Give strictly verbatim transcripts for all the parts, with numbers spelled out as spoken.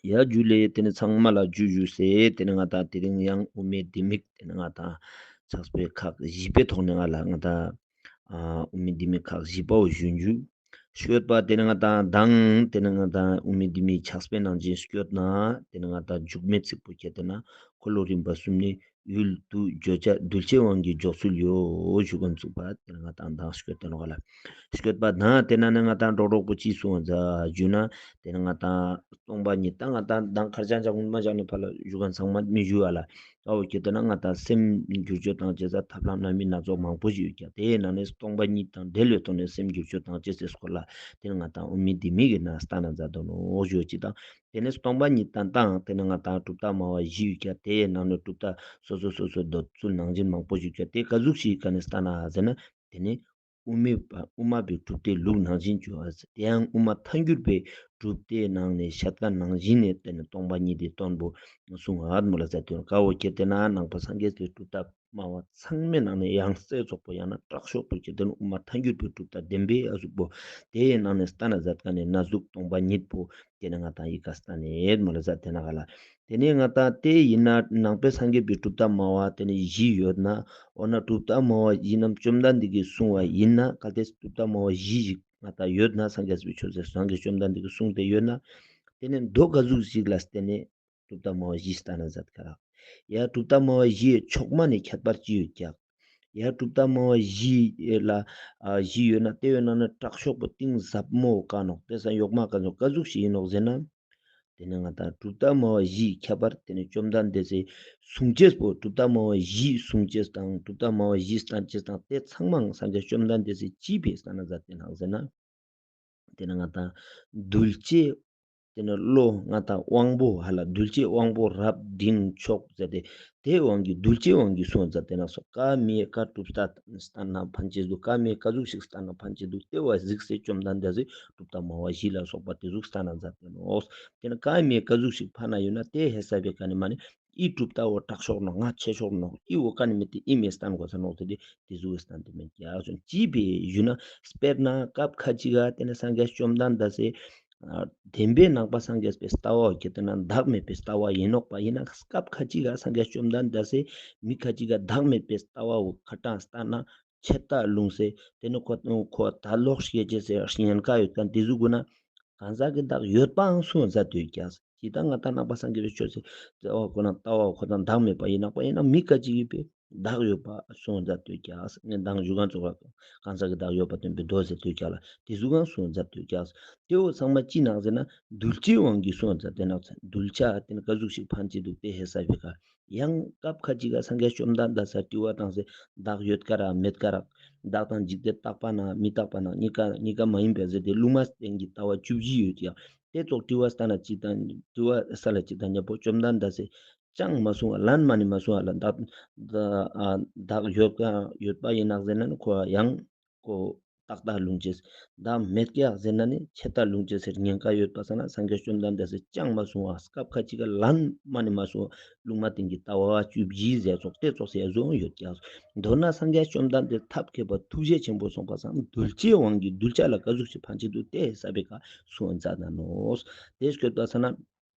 ཡ་ཇུ་ལེ། དེ་ནི་ཚང་མ་ལ་ཇུ་ཇུ་ཟེར། དེ་ནི་ང་དང་དེ་རིང་ཡང་དབུ་མའི་ལྡེ་མིག་དེ་ནི་ང་དང་ཕྱག་དཔེ་ཁག་བཞི་པའི་ཐོག་ནས་ང་ལ་ང་དང་ཨ་དབུ་མའི་ལྡེ་མིག་ཁག་བཞི་པའོ་ཞུ་རྒྱུ། སྐྱོད་པ་དེ་ནི་ང་དང་དང་དེ་ནི་ང་དང་དབུ་མའི་ལྡེ་མིག་ཕྱག་དཔེ་ནང་བཞིན་སྐྱོད་ན་དེ་ནི་ང་དང་མཇུག་མའི་ཚིག་པོ་ཁྱེར་ཏེ་ན་འཁོར་ལོ་རིམ་པ་གསུམ་ནི། ཡུལ་དུ་བརྗོད་བྱ་གདུལ་བྱའི་དབང་གིས་འཇོག་ཚུལ་ཡོད་ཞུ་མཁན་ཚུགས་པ་དེ་ནི་ང་དང་མདང་སྐྱོད་དེ་ནོ་ག་ལ། སྐྱོད་པ་དང་དེ་ན་ནི་ང་དང་འགྲོ་གྲོགས་པོ་ཅི་གསུང་བ་ཟ་རྒྱུ་ན་དེ་ནི་ང་དང་སྟོང་པ་ཉིད་དང་ང་དང་མདང་ཁར་ཅང་ཅང་མ་ཅང་ནི་ཕ་ལ་ཞུ་མཁན་ཚང་མ་མི་ཞུ་བ་ལ། ཨོ་ཁྱེད་དེ་ན་ང་དང་སེམས་བསྒྱུར་བཅོས་དང་བྱེད་ས་ཐབས་ལམ་སྣ་མིན་སྣ་ཚོགས་མང་པོ་ཞིག་ཡོད་ཀྱང་དེའི་ནང་ནས་སྟོང་པ་ཉིད་དང་འབྲེལ་བའི་ཐོག་ནས་སེམས་བསྒྱུར་བཅོས་དང་བྱེད་སའི་སྐོར་ལ་དེ་ནི་ང་དང་དབུ་མའི་ལྡེ་མིག་གི་ནང་ལྟ་ན་མཛད་དོ་ནོ་ཞུ་ཅི་དང་། དེ་ནས་སྟོང་པ་ཉིད་དང་དང་དེ་ནས་ང་དང་གྲུབ་མཐའ་སྨྲ་བ་བཞི་ཡོད་ཀྱང་དེའི་ནང་ནས་གྲུབ་མཐའ་སོ་སོ་སོ་སོའི་འདོད་ཚུལ་ནང་བཞིན་མང་པོ་ཞིག་ཀྱང་དེ་ག་ཟུག་ཞིག་ག་ནས་ལྟ་ན་ཟེར་ན། དེ་ནས་དབུ་མའི་པ་དབུ་མ་པའི་གྲུབ་མཐའི་ལུགས་ནང་བཞིན་བྱུང་བ་ཟེར། དེ་ཡང་དབུ་མ་ཐལ་འགྱུར་པའི་གྲུབ་མཐའི་ནང་ནས་བཤད་ཀ་ནང་བཞིན་ནས་དེ་ནས་སྟོང་པ་ཉིད་དེ་སྟོན་པོ་གསུང་ཨ་མོ་ལ་ཟེར་དོན་ཀ་བོ་ཁྱེད་དེ་ན་ནང་པ་སངས་རྒྱས་པའི་གྲུབ་མཐའ། སྨྲ་བ་ཚང་མའི་ནང་ནས་ཡང་རྩེ་ཚོགས་པོ་ཡང་ན་དྲག་ཤོས་པོ་ཁྱེད་དེ་ནི་དབུ་མ་ཐལ་འགྱུར་པའི་གྲུབ་མཐའ་བདེན་པའི་ཨ་ཟུག་པོ། དེའི་ནང་ནས་ལྟ་ན་མཛད་མཁན་ནི་ན་ཟུག་སྟོང་པ་ཉིད་པོ། དེ་ནི་ང་དང་ཡི་ག་ལྟ་ནས་མོ་ལ་ཟ་དེ་ན་ག་ལ། དེ་ནས་ང་དང་དེ་ཡིན་ན་ནང་པའི་སངས་རྒྱས་པའི་གྲུབ་མཐའ་སྨྲ་བ་དེ་ནི་བཞི་ཡོད་ན། འོ་ན་གྲུབ་མཐའ་སྨྲ་བ་བཞི་རྣམས་བཅོམ་ལྡན་འདས་ཀྱིས་གསུངས་པ་ཡིན་ན་གལ་ཏེ་གྲུབ་མཐའ་སྨྲ་བ་བཞི་ཞིག་ང་དང་ཡོད་ན་སངས་རྒྱས་པའི་ཆོས་ཚེ་སངས་རྒྱས་བཅོམ་ལྡན་འདས་ཀྱིས་གསུངས་ཏེ་ཡོད་ན། དེ་ནི་མདོ་ག་ཟུག་ཞིག་ལ་བརྟེན་ནས། གྲུབ་མཐའ་སྨྲ་བ་བཞི་ལྟ་ན་མཛད་ཀ་རག་ཡ་གྲུབ་མཐའ་སྨྲ་བ་བཞིའི་ཕྱོགས་མ་ནས་ཁྱད་པར་ཅི་ཡོད་ཀྱག་ཡ་གྲུབ་མཐའ་སྨྲ་བ་བཞི་ལ་ཨ་བཞི་ཡོད་ན་དེ་ཡོད་ན་ནི་དྲག་ཤོས་པོ་གཏིང་ཟབ་མོ་བཀའ་ནོག་དེ་སང་ཡོག་མ་བཀའ་ནོག་ག་ཟུག་ཞིག་ཡིན་ནོག་ཟེར་ན། དེ་ནི་ང་དང་གྲུབ་མཐའ་སྨྲ་བ་བཞིའི་ཁྱད་པར་དེ་ནི་བཅོམ་ལྡན་འདས་སི་གསུང་ཅེས་པོ་གྲུབ་མཐའ་སྨྲ་བ་བཞིའི་གསུང་ཅེས་དང་གྲུབ་མཐའ་སྨྲ་བ་བཞིའི་བསྟན་ཅེས་དང་དེ་ཚང་མའང་སངས་རྒྱས་བཅོམ་ལྡན་འདས་སི་ཅི་ཕི་ལྟ་ན་མཛད་དེ་ནོག་ཟེར་ན། དེ་ནི་ང་དང་གདུལ་བྱའི། དེ་ནི་བློ་ང་དང་དབང་པོ་ཧ་ལ་གདུལ་བྱའི་དབང་པོ་རབ་འབྲིང་མཆོག་ཟེར་ཏེ། དེའི་དབང་གིས་གདུལ་བྱའི་དབང་གིས་གསུངས་ཟེར་ཏེ་ན་སོ་ཀ་མེད་ཀ་གྲུབ་མཐའ་ལྟ་ན་ཕན་ཆེ་འདུག་ཀ་མེད་ཀ་ཟུག་ཞིག་ལྟ་ན་ཕན་ཆེ་འདུག་དེ་བ་གཟིགས་སེ་བཅོམ་ལྡན་འདས་སི་གྲུབ་མཐའ་སྨྲ་བ་བཞི་ལ་སོགས་པ་དེ་ཟུག་ལྟ་ན་མཛད་དེ་ནོག་དེ་ནི་ཀ་མེད་ཀ་ཟུག་ཞིག་ཕན་ན་ཡོད་ན་དེ་ཧེ་ས་བའི་ཀ་ནི་མ་ནི། ཨི་གྲུབ་མཐའ་བོ་དྲག་ཤོས་ནོག་ང་ཆེ་ཤོས་ནོག་ཨི་བོ་ཀ་ནི་མེད་དེ་ཨི་མེད་སྟན་གོ་ས་ནོག་དེ་དེ་དེ་ཟུག་སྟན་དེ་མེད་ཀྱག་སོང་ཅི་བའི་ཡུལ་ན་དཔེར་ན་སྐབས་ཁ་ཅིག་ག་དེ་ནི་སངས་རྒྱས་བཅོམ་ལྡན་འདས་སི་བདེན་པའི་ནང་པ་སངས་རྒྱས་པའི་ལྟ་བ་བོ་ཁྱེད་དེ་ན་བདག་མེད་པའི་ལྟ་བ་ཡིན་ནོག་པ་ཡིན་ན་སྐབས་ཁ་ཅིག་ག་སངས་རྒྱས་བཅོམ་ལྡན་འདས་སི་མི་ཁ་ཅིག་ག་བདག་མེད་པའི་ལྟ་བ་བོ་ཁ་གྲངས་ལྟ་ན་ཆད་ལྟ་ལུང་སེ་དེ་ནི་ཁོ་ཁོ་ད་ལོག་ཤེས་ཅེས་སི་ཉེན་ཁ་ཡོད་ཀ་དེ་ཟུག་གུ་ན། གང་ཟག་གི་བདག་ཡོད་པའང་གསུངས་མཛད་དུ་ཀྱག་ཇི་ལྟར་ང་དང་ནང་པ་སངས་རྒྱས་པའི་ཆོས་སི་ལྟ་བ་ཁོ་ན་ལྟ་བ་ཁོ་དང་བདག་མེད་པ་ཡིན་ནོག་པ་ཡིན་ན་མི་ཁ་ཅིག་གི་པའི་བདག་ཡོད་པ་གསུངས་མཛད་དུ་ཀྱག་ངས་མདང་ཞུ་གང་ཚོ་ག་གང་ཟག་གི་བདག་ཡོད་པ་སྟོན་པའི་མདོ་ཟེར་དུ་ཀྱག་ལ་དེ་ཟུག་གང་གསུངས་མཛད་དུ་ཀྱག་དེ་བོ་ཚང་མ་ཅི་ནང་ཟེར་ན་གདུལ་བྱའི་དབང་གིས་གསུངས་མཛད་དེ་ནང་ཚན་གདུལ་བྱ་དེ་ནི་ག་ཟུག་ཞིག་ཕན་ཅི་འདུག་དེ་ཧེ་ས་བའི་ཀ་ཡང་སྐབས་ཁ་ཅིག་ག་སངས་རྒྱས་བཅོམ་ལྡན་འདས་ས་དྲི་བ་དང་ཟེར་བདག་ཡོད་ཀ་ར་མེད་ཀ་ར། བདག་དང་འཇིག་རྟེན་རྟག་པ་ན་མི་རྟག་པ་ན་གཉིས་ཀ་གཉིས་ཀ་མ་ཡིན་པས་ཟེར་ཏེ་ལུང་མ་བསྟན་གྱི་ལྟ་བ་བཅུ་བཞི་ཡོད་ཀྱང་དེ་ཚོགས་དྲི་བ་ལྟ་ན་ཅི་དང་དྲི་བ་ས་ལ་ཅི་དང་ཉེ་པོ་བཅོམ་ལྡན་འདས་སེ་ཅང་མ་གསུང་བ་ལན་མ་ནི་མ་གསུང་བ་ལ་བདག་བདག་ཡོད་ཀ་ཡོད་པ་ཡིན་ནག་ཟེར་ན་ནི་ཁོ་ཡང་ཁོ་རྟག་ལྟ་ལུང་ཅེས་བདག་མེད་ཀྱག་ཟེར་ན་ནི་ཆད་ལྟ་ལུང་ཅེས་ཟེར་ཉེན་ཁ་ཡོད་པ་ས་ན་སངས་རྒྱས་བཅོམ་ལྡན་འདས་སེ་ཅང་མ་གསུང་བ་སྐབས་ཁ་ཅིག་ག་ལན་མ་ནི་མ་གསུང་བ། ལུང་མ་བསྟན་གྱི་ལྟ་བ་བཅུ་བཞི་ཟེར་ཚོགས་དེ་ཚོགས་ཟེར་བཟོ་ཡོད་ཀྱང་། མདོར་ན་སངས་རྒྱས་བཅོམ་ལྡན་འདས་ཐབས་མཁས་པ་ཐུགས་རྗེ་ཆེན་པོ་སོང་པ་སང་གདུལ་བྱའི་དབང་གིས་གདུལ་བྱ་ལ་ག་ཟུག་ཞིག་ཕན་ཆེ་འདུག་དེ་ས་བའི་ཁ་གསུང་མཛད་ན་ནོ། དེ་སྐྱོད་པ་ས་ན།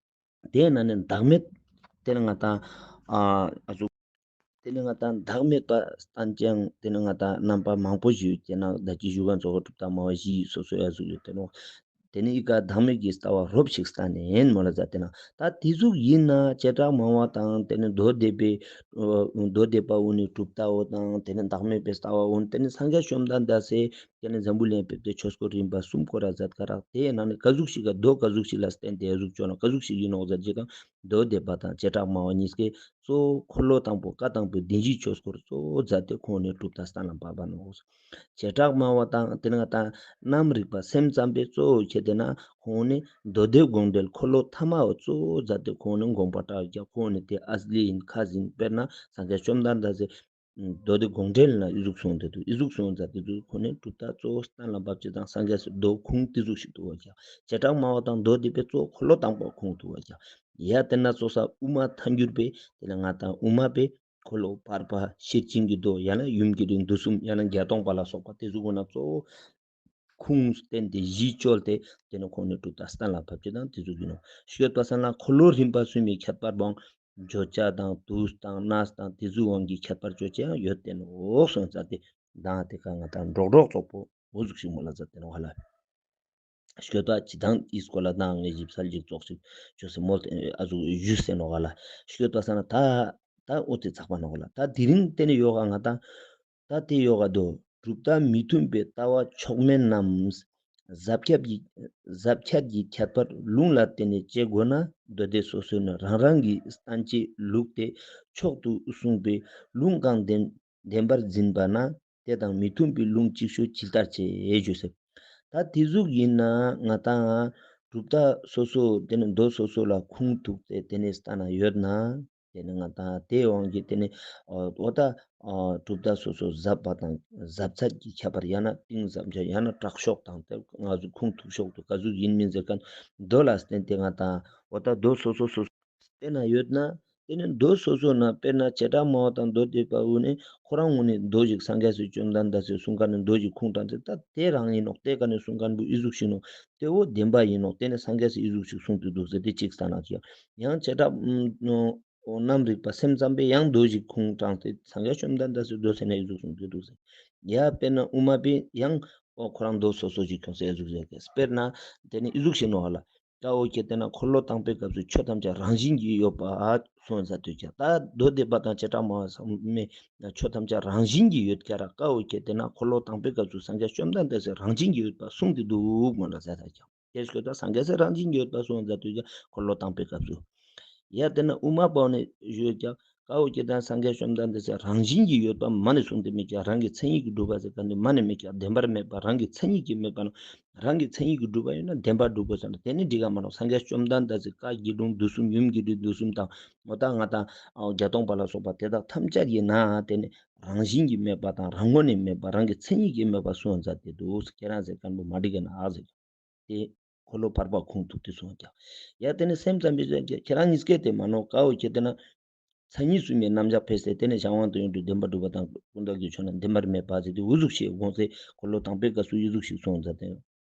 དེ་ན་ནི་བདག་མེད། དེ་ནི་ང་དང་། ཨ་ཨ་ཟུག་དེ་ནི་ང་དང་བདག་མེད་པ་བསྟན་ཅིང་དེ་ནི་ང་དང་རྣམ་པ་མང་པོ་ཞིག་ཡོད་ཀྱི་ན་ད་ཅི་ཞུ་ག་ཚོགས་གྲུབ་མཐའ་སྨྲ་བ་བཞི་སོ་སོ་ཡ་ཟུག་ཡོད་དེ་ནོ། དེ་ནི་ཨི་ཀ་བདག་མེད་ཀྱི་ལྟ་བ་རོབ་ཞིག་ལྟ་ནས་ཡིན་མོ་ལ་ཟ་དེ་ན་ད་དེ་ཟུག་ཡིན་ན་བྱེ་བྲག་སྨྲ་བ་དང་དེ་ནི་མདོ་སྡེ་པའི་མདོ་སྡེ་པ་འུ་ནི་གྲུབ་མཐའ་འོ་དང་དེ་ནི་བདག་མེད་པའི་ལྟ་བ་འོ་དེ་ནི་སངས་རྒྱས་བཅོམ་ལྡན་འདས་སེ་དེ་ནི་འཛམ་བུ་གླིང་ཕེབས་ཏེ་ཆོས་སྐོར་རིམ་པ་གསུམ་སྐོར་ར་མཛད་ཀ་རག་དེའི་ནང་ནས་ག་ཟུག་ཞིག་ག་མདོ་ག་ཟུག་ཞིག་ལ་བརྟེན་ཏེ་ཟུག་བཅོ་ན་ག་ཟུག་ཞིག་ཡིན་ནོག་ཟེར་རྗེས་དང་མདོ་སྡེ་པ་དང་བྱེ་བྲག་སྨྲ་བ་གཉིས་ཀས་གཙོ་བོ་འཁོར་ལོ་དང་པོ་བཀའ་དང་པོའི་བདེན་བཞིའི་ཆོས་སྐོར་གཙོ་བོ་མཛད་དེ་ཁོང་ནས་གྲུབ་མཐའ་གསན་ལ་བབ་པ་ནོག་བྱེ་བྲག་སྨྲ་བ་དང་དེ་ནས་ང་དང་རྣམ་རིག་པ་སེམས་ཙམ་པའི་གཙོ་བོ་ཁྱེད་དེ་ན་ཁོང་ནི་མདོ་སྡེ་དགོངས་འགྲེལ་འཁོར་ལོ་ཐ་མ་བ་གཙོ་བོ་མཛད་དེ་ཁོང་ནི་དགོངས་པ་གྲགས་ཀྱང་ཁོང་ནི་དེ་ཨ་ལི་ཡིན་ཁ་ཟིན་དཔེར་ན་སངས་རྒྱས་བཅོམ་ལྡན་འདས་སེ་མདོ་སྡེ་དགོངས་འགྲེལ་ན་ཨི་ཟུག་གསུངས་དེ་དུ་ཨི་ཟུག་གསུངས་མཛད་དེ་དུ་ཁོང་ནི་གྲུབ་མཐའ་གཙོ་བོ་གཏན་ལ་འབབ་ཅེས་དང་སངས་རྒྱས་སུ་མདོ་ཁུངས་དེ་ཟུག་ཞིག་ཐུབ་བ་ཀྱང་བྱེ་བྲག་སྨྲ་བ་དང་མདོ་སྡེ་པའི་གཙོ་བོ་འཁོར་ལོ་དང་པོ་ཁུངས་ཐུབ་བ་ཀྱང་ཡ་དེ་ན་གཙོ་ས་དབུ་མ་ཐལ་འགྱུར་པའི་དེ་ལ་ང་དང་དབུ་མ་པའི། འཁོར་ལོ་བར་པ་ཤེར་ཕྱིན་གྱི་མདོ་ཡང་ན་ཡུམ་གྱི་རིགས་འདུས་གསུམ་ཡང་ན་བརྒྱད་སྟོང་པ་ལ་སོགས་པ་དེ་ཟུག་གོ་ན་གཙོ་བོ་ ཁུངས་བསྟན་ཏེ་གཞི་བཅོལ་ཏེ་དེ་ནས་ཁོང་ནས་གྲུབ་མཐའ་གཏན་ལ་ཕབ་རྒྱུ་དང་དེ་ཚོ་ཡིན་ནོ། ཞོལ་པ་ས་ན་འཁོར་ལོ་རིམ་པ་གསུམ་པའི་ཁྱད་པར་བའང་བརྗོད་བྱ་དང་དུས་དང་གནས་དང་དེ་ཚོའི་དབང་གིས་ཁྱད་པར་བརྗོད་བྱ་ཡང་ཡོད་དེ་ནོ་གསུངས་ཙང་དེ་དང་དེ་ག་ང་དང་འགྲོགས་འགྲོགས་ཙོག་པོ་འོ་ཟུག་ཞིག་མོ་ལ་ཟ་དེ་ནོ་ཧ་ལ། ཤོད་པ་ཇི་ལྟར་ཨི་སྐོར་ལ་དང་ངེས་ཞིབ་གསལ་ཅིག་ཙོག་ཅིག་ཅོ་སེ་མོལ་ཏེ་ཨ་ཟུག་ཞུས་ཟེར་ནོ་ག་ལ། ཤོད་པ་ས་ན་ད་ད་ཨོ་ཙི་ཚགས་པ་ནོ་ག་ལ། ད་དེ་རིང་དེ་ནི་ཡོ་ག་ང་དང་ད་དེ་ཡོ་ག་དོ་གྲུབ་མཐའ་མི་མཐུན་པའི་ལྟ་བ་མཆོག་དམན་རྣམས་ཟབ་ཁྱབ་ཀྱི་ཟབ་ཁྱབ་ཀྱི་ཁྱད་པར་ལུང་ལ་བརྟེན་ནས་དཔྱད་དགོས་ན། མདོ་སྡེ་སོ་སོ་ནི་རང་རང་གི་བསྟན་བཅོས་ལུགས་དེ་མཆོག་ཏུ་གསུངས་པའི་ལུང་གང་བདེན་བདེན་པར་འཛིན་པ་ན། དེ་དང་མི་མཐུན་པའི་ལུང་གཅིག་ཤོས་ཇི་ལྟར་བྱེད་ཞུས་ཟེར། ད་དེ་ཟུག་ཡིན་ན་ང་དང་གྲུབ་མཐའ་སོ་སོ་དེ་ནི་མདོ་སོ་སོ་ལ་ཁུངས་ཐུག་སྟེ་དེ་ནི་ལྟ་ན་ཡོད་ན། དེ་ནི་ང་དང་དེའི་དབང་གིས་དེ་ནི་ཨོ་ད་གྲུབ་མཐའ་སོ་སོ་ཟབ་པ་དང་ཟབ་ཚད་ཀྱི་ཁྱད་པར་ཡང་ན་གཏིང་ཟབ་ཆ་ཡང་ན་དྲག་ཤོས་དང་དེ་ང་ཚོ་ཁུངས་ཐུག་ཤོས་དུ་ག་ཟུག་ཡིན་མིན་ཟེར་མཁན་མདོ་ལ་བརྟེན་ཏེ་ང་དང་ཨོ་ད་མདོ་སོ་སོ་སོ་སོ་དེ་ན་ཡོད་ན། དེ་ནི་མདོ་སོ་སོ་ན་དཔེར་ན་བྱེ་བྲག་སྨྲ་བ་དང་མདོ་སྡེ་པ་འུ་ནི་ཁོ་རང་ངུ་ནི་མདོ་ཞིག་སངས་རྒྱས་སི་བཅོམ་ལྡན་འདས་སི་གསུང་མཁན་ནི་མདོ་ཞིག་ཁུངས་དྲངས་ཏེ་ད་དེ་རང་ཡིན་ནོག་དེ་ག་ནི་གསུང་མཁན་བུ་ཨི་ཟུག་ཞིག་ནོག་དེ་བོ་བདེན་པ་ཡིན་ནོག་དེ་ནི་སངས་རྒྱས་སི་ཨི་ཟུག་ཞིག་གསུང་དུ་འདུག་ཟེར་ཏེ་གཅིག་ལྟ་ན་ཀྱང་ཡང་བྱེ་བྲག་རྣམ་རིག་པ་སེམས་ཙམ་པས་ཡང་མདོ་ཞིག་ཁུངས་དྲངས་ཏེ་སངས་རྒྱས་བཅོམ་ལྡན་འདས་སི་མདོ་ཟེར་ན་ཨི་ཟུག་གསུང་དུ་འདུག་ཟེར། ཡ་དཔེར་ན་དབུ་མ་པས་ཡང་ཨོ་ཁོ་རང་མདོ་སོ་སོ་ཞིག་ཁྱོངས་སེ་ཨི་ཟུག་ཟེར་ཏེ་དཔེར་ན་དེ་ནི་ཨི་ཟུག་ཞིག་ནོག་ཧ་ལ། ཀ་འོ་ཁྱེད་དེ་ན་འཁོར་ལོ་དང་པོའི་སྐབས་སུ་ཆོས་ཐམས་ཅད་རང་བཞིན་གྱིས་ཡོད་པ་གསུངས་ས་དུས་ཀྱང་ད་མདོ་སྡེ་པ་དང་བྱེ་བྲག་སྨྲ་བ་ཚང་མས་ཆོས་ཐམས་ཅད་རང་བཞིན་གྱིས་ཡོད་ཀྱ་ར། ཀ་འོ་ཁྱེད་དེ་ན་འཁོར་ལོ་དང་པོའི་སྐབས་སུ་སངས་རྒྱས་བཅོམ་ལྡན་འདས་སུ་རང་བཞིན་གྱིས་ཡོད་པ་གསུངས་ཏེ་འདུག་མོ་ལ་ཟེར་ས་ཀྱང་དེ་སྐོར་ད་སངས་རྒྱས་སུ་རང་བཞིན་གྱིས་ཡོད་པ་གསུངས་ས་དུས་ཀྱང་འཁོར་ལོ་དང་པོའི་སྐབས་སུ། ཡ་དེ་ན་དབུ་མ་པ་ནས་ཡོད་ཀྱང་། ཀ་འོ་ཁྱེད་དེ་ན་སངས་རྒྱས་བཅོམ་ལྡན་འདས་སུ་རང་བཞིན་གྱིས་ཡོད་པ་མ་ནས་གསུངས་ཏེ་མེད་ཀྱང་རང་གི་མཚན་ཉིད་ཀྱིས་གྲུབ་པ་ཟེར་ག་འདི་མ་ནས་མེད་ཀྱང་བདེན་པར་མེད་པ་རང་གི་མཚན་ཉིད་ཀྱིས་མེད་པ་ན། རང་གི་མཚན་ཉིད་ཀྱིས་གྲུབ་པ་ཡིན་ན་བདེན་པར་གྲུབ་དགོས་ཟེར་ན་དེ་ནི་འགྲིག་ག་མ་ནོག་སངས་རྒྱས་བཅོམ་ལྡན་འདས་སུ་བཀའ་བརྒྱད་དྲུང་དུས་གསུམ་ཡུམ་གྱི་རིགས་དུས་གསུམ་དང་ངོ་ད་ང་དང་བརྒྱད་སྟོང་པ་ལ་སོགས་པ་དེ་དག་ཐམས་ཅད་ཡིན་ན་དེ་ནི་རང་བཞིན་གྱིས་མེད་པ་དང་རང་ངོས་ནས་མེད་པ་རང་གི་མཚན་ཉིད་ཀྱིས་མེད་པ་གསུངས་མཛད་དེ་འདུག་ཁྱེད་རང་ཟེར་མཁན་པོ་མ་འགྲིག་གི་ན་ཨ་ཟེར། དེ་འཁོར་ལོ་བར་པ་ཁུངས་ཐུག་དེ་སོང་ཀྱང་། ཡ་དེ་ནི་སེམས་ཙམ་པའི་ཟེར་ཀྱང་ཁྱེད་རང་གཉིས་ཀས་དེ་མ་ནོག་ཀ་འོ་ཁྱེད་དེ་ན། མཚན་ཉིད་གསུམ་པའི་རྣམ་གཞག་ཕེ་སེ་དེ་ནས་གཞན་དབང་དུ་ཡོང་དུས་བདེན་པར་གྲུབ་པ་དང་ཀུན་བཏགས་ཀྱི་ཆོས་རྣམས་བདེན་པར་མེད་པ་ཟེར་ཏེ་འུ་ཟུག་ཤེས་དགོངས་སེ་འཁོར་ལོ་དང་པོའི་སྐབས་སུ་འུ་ཟུག་ཤིག་སོང་ཟེར་ཏེ།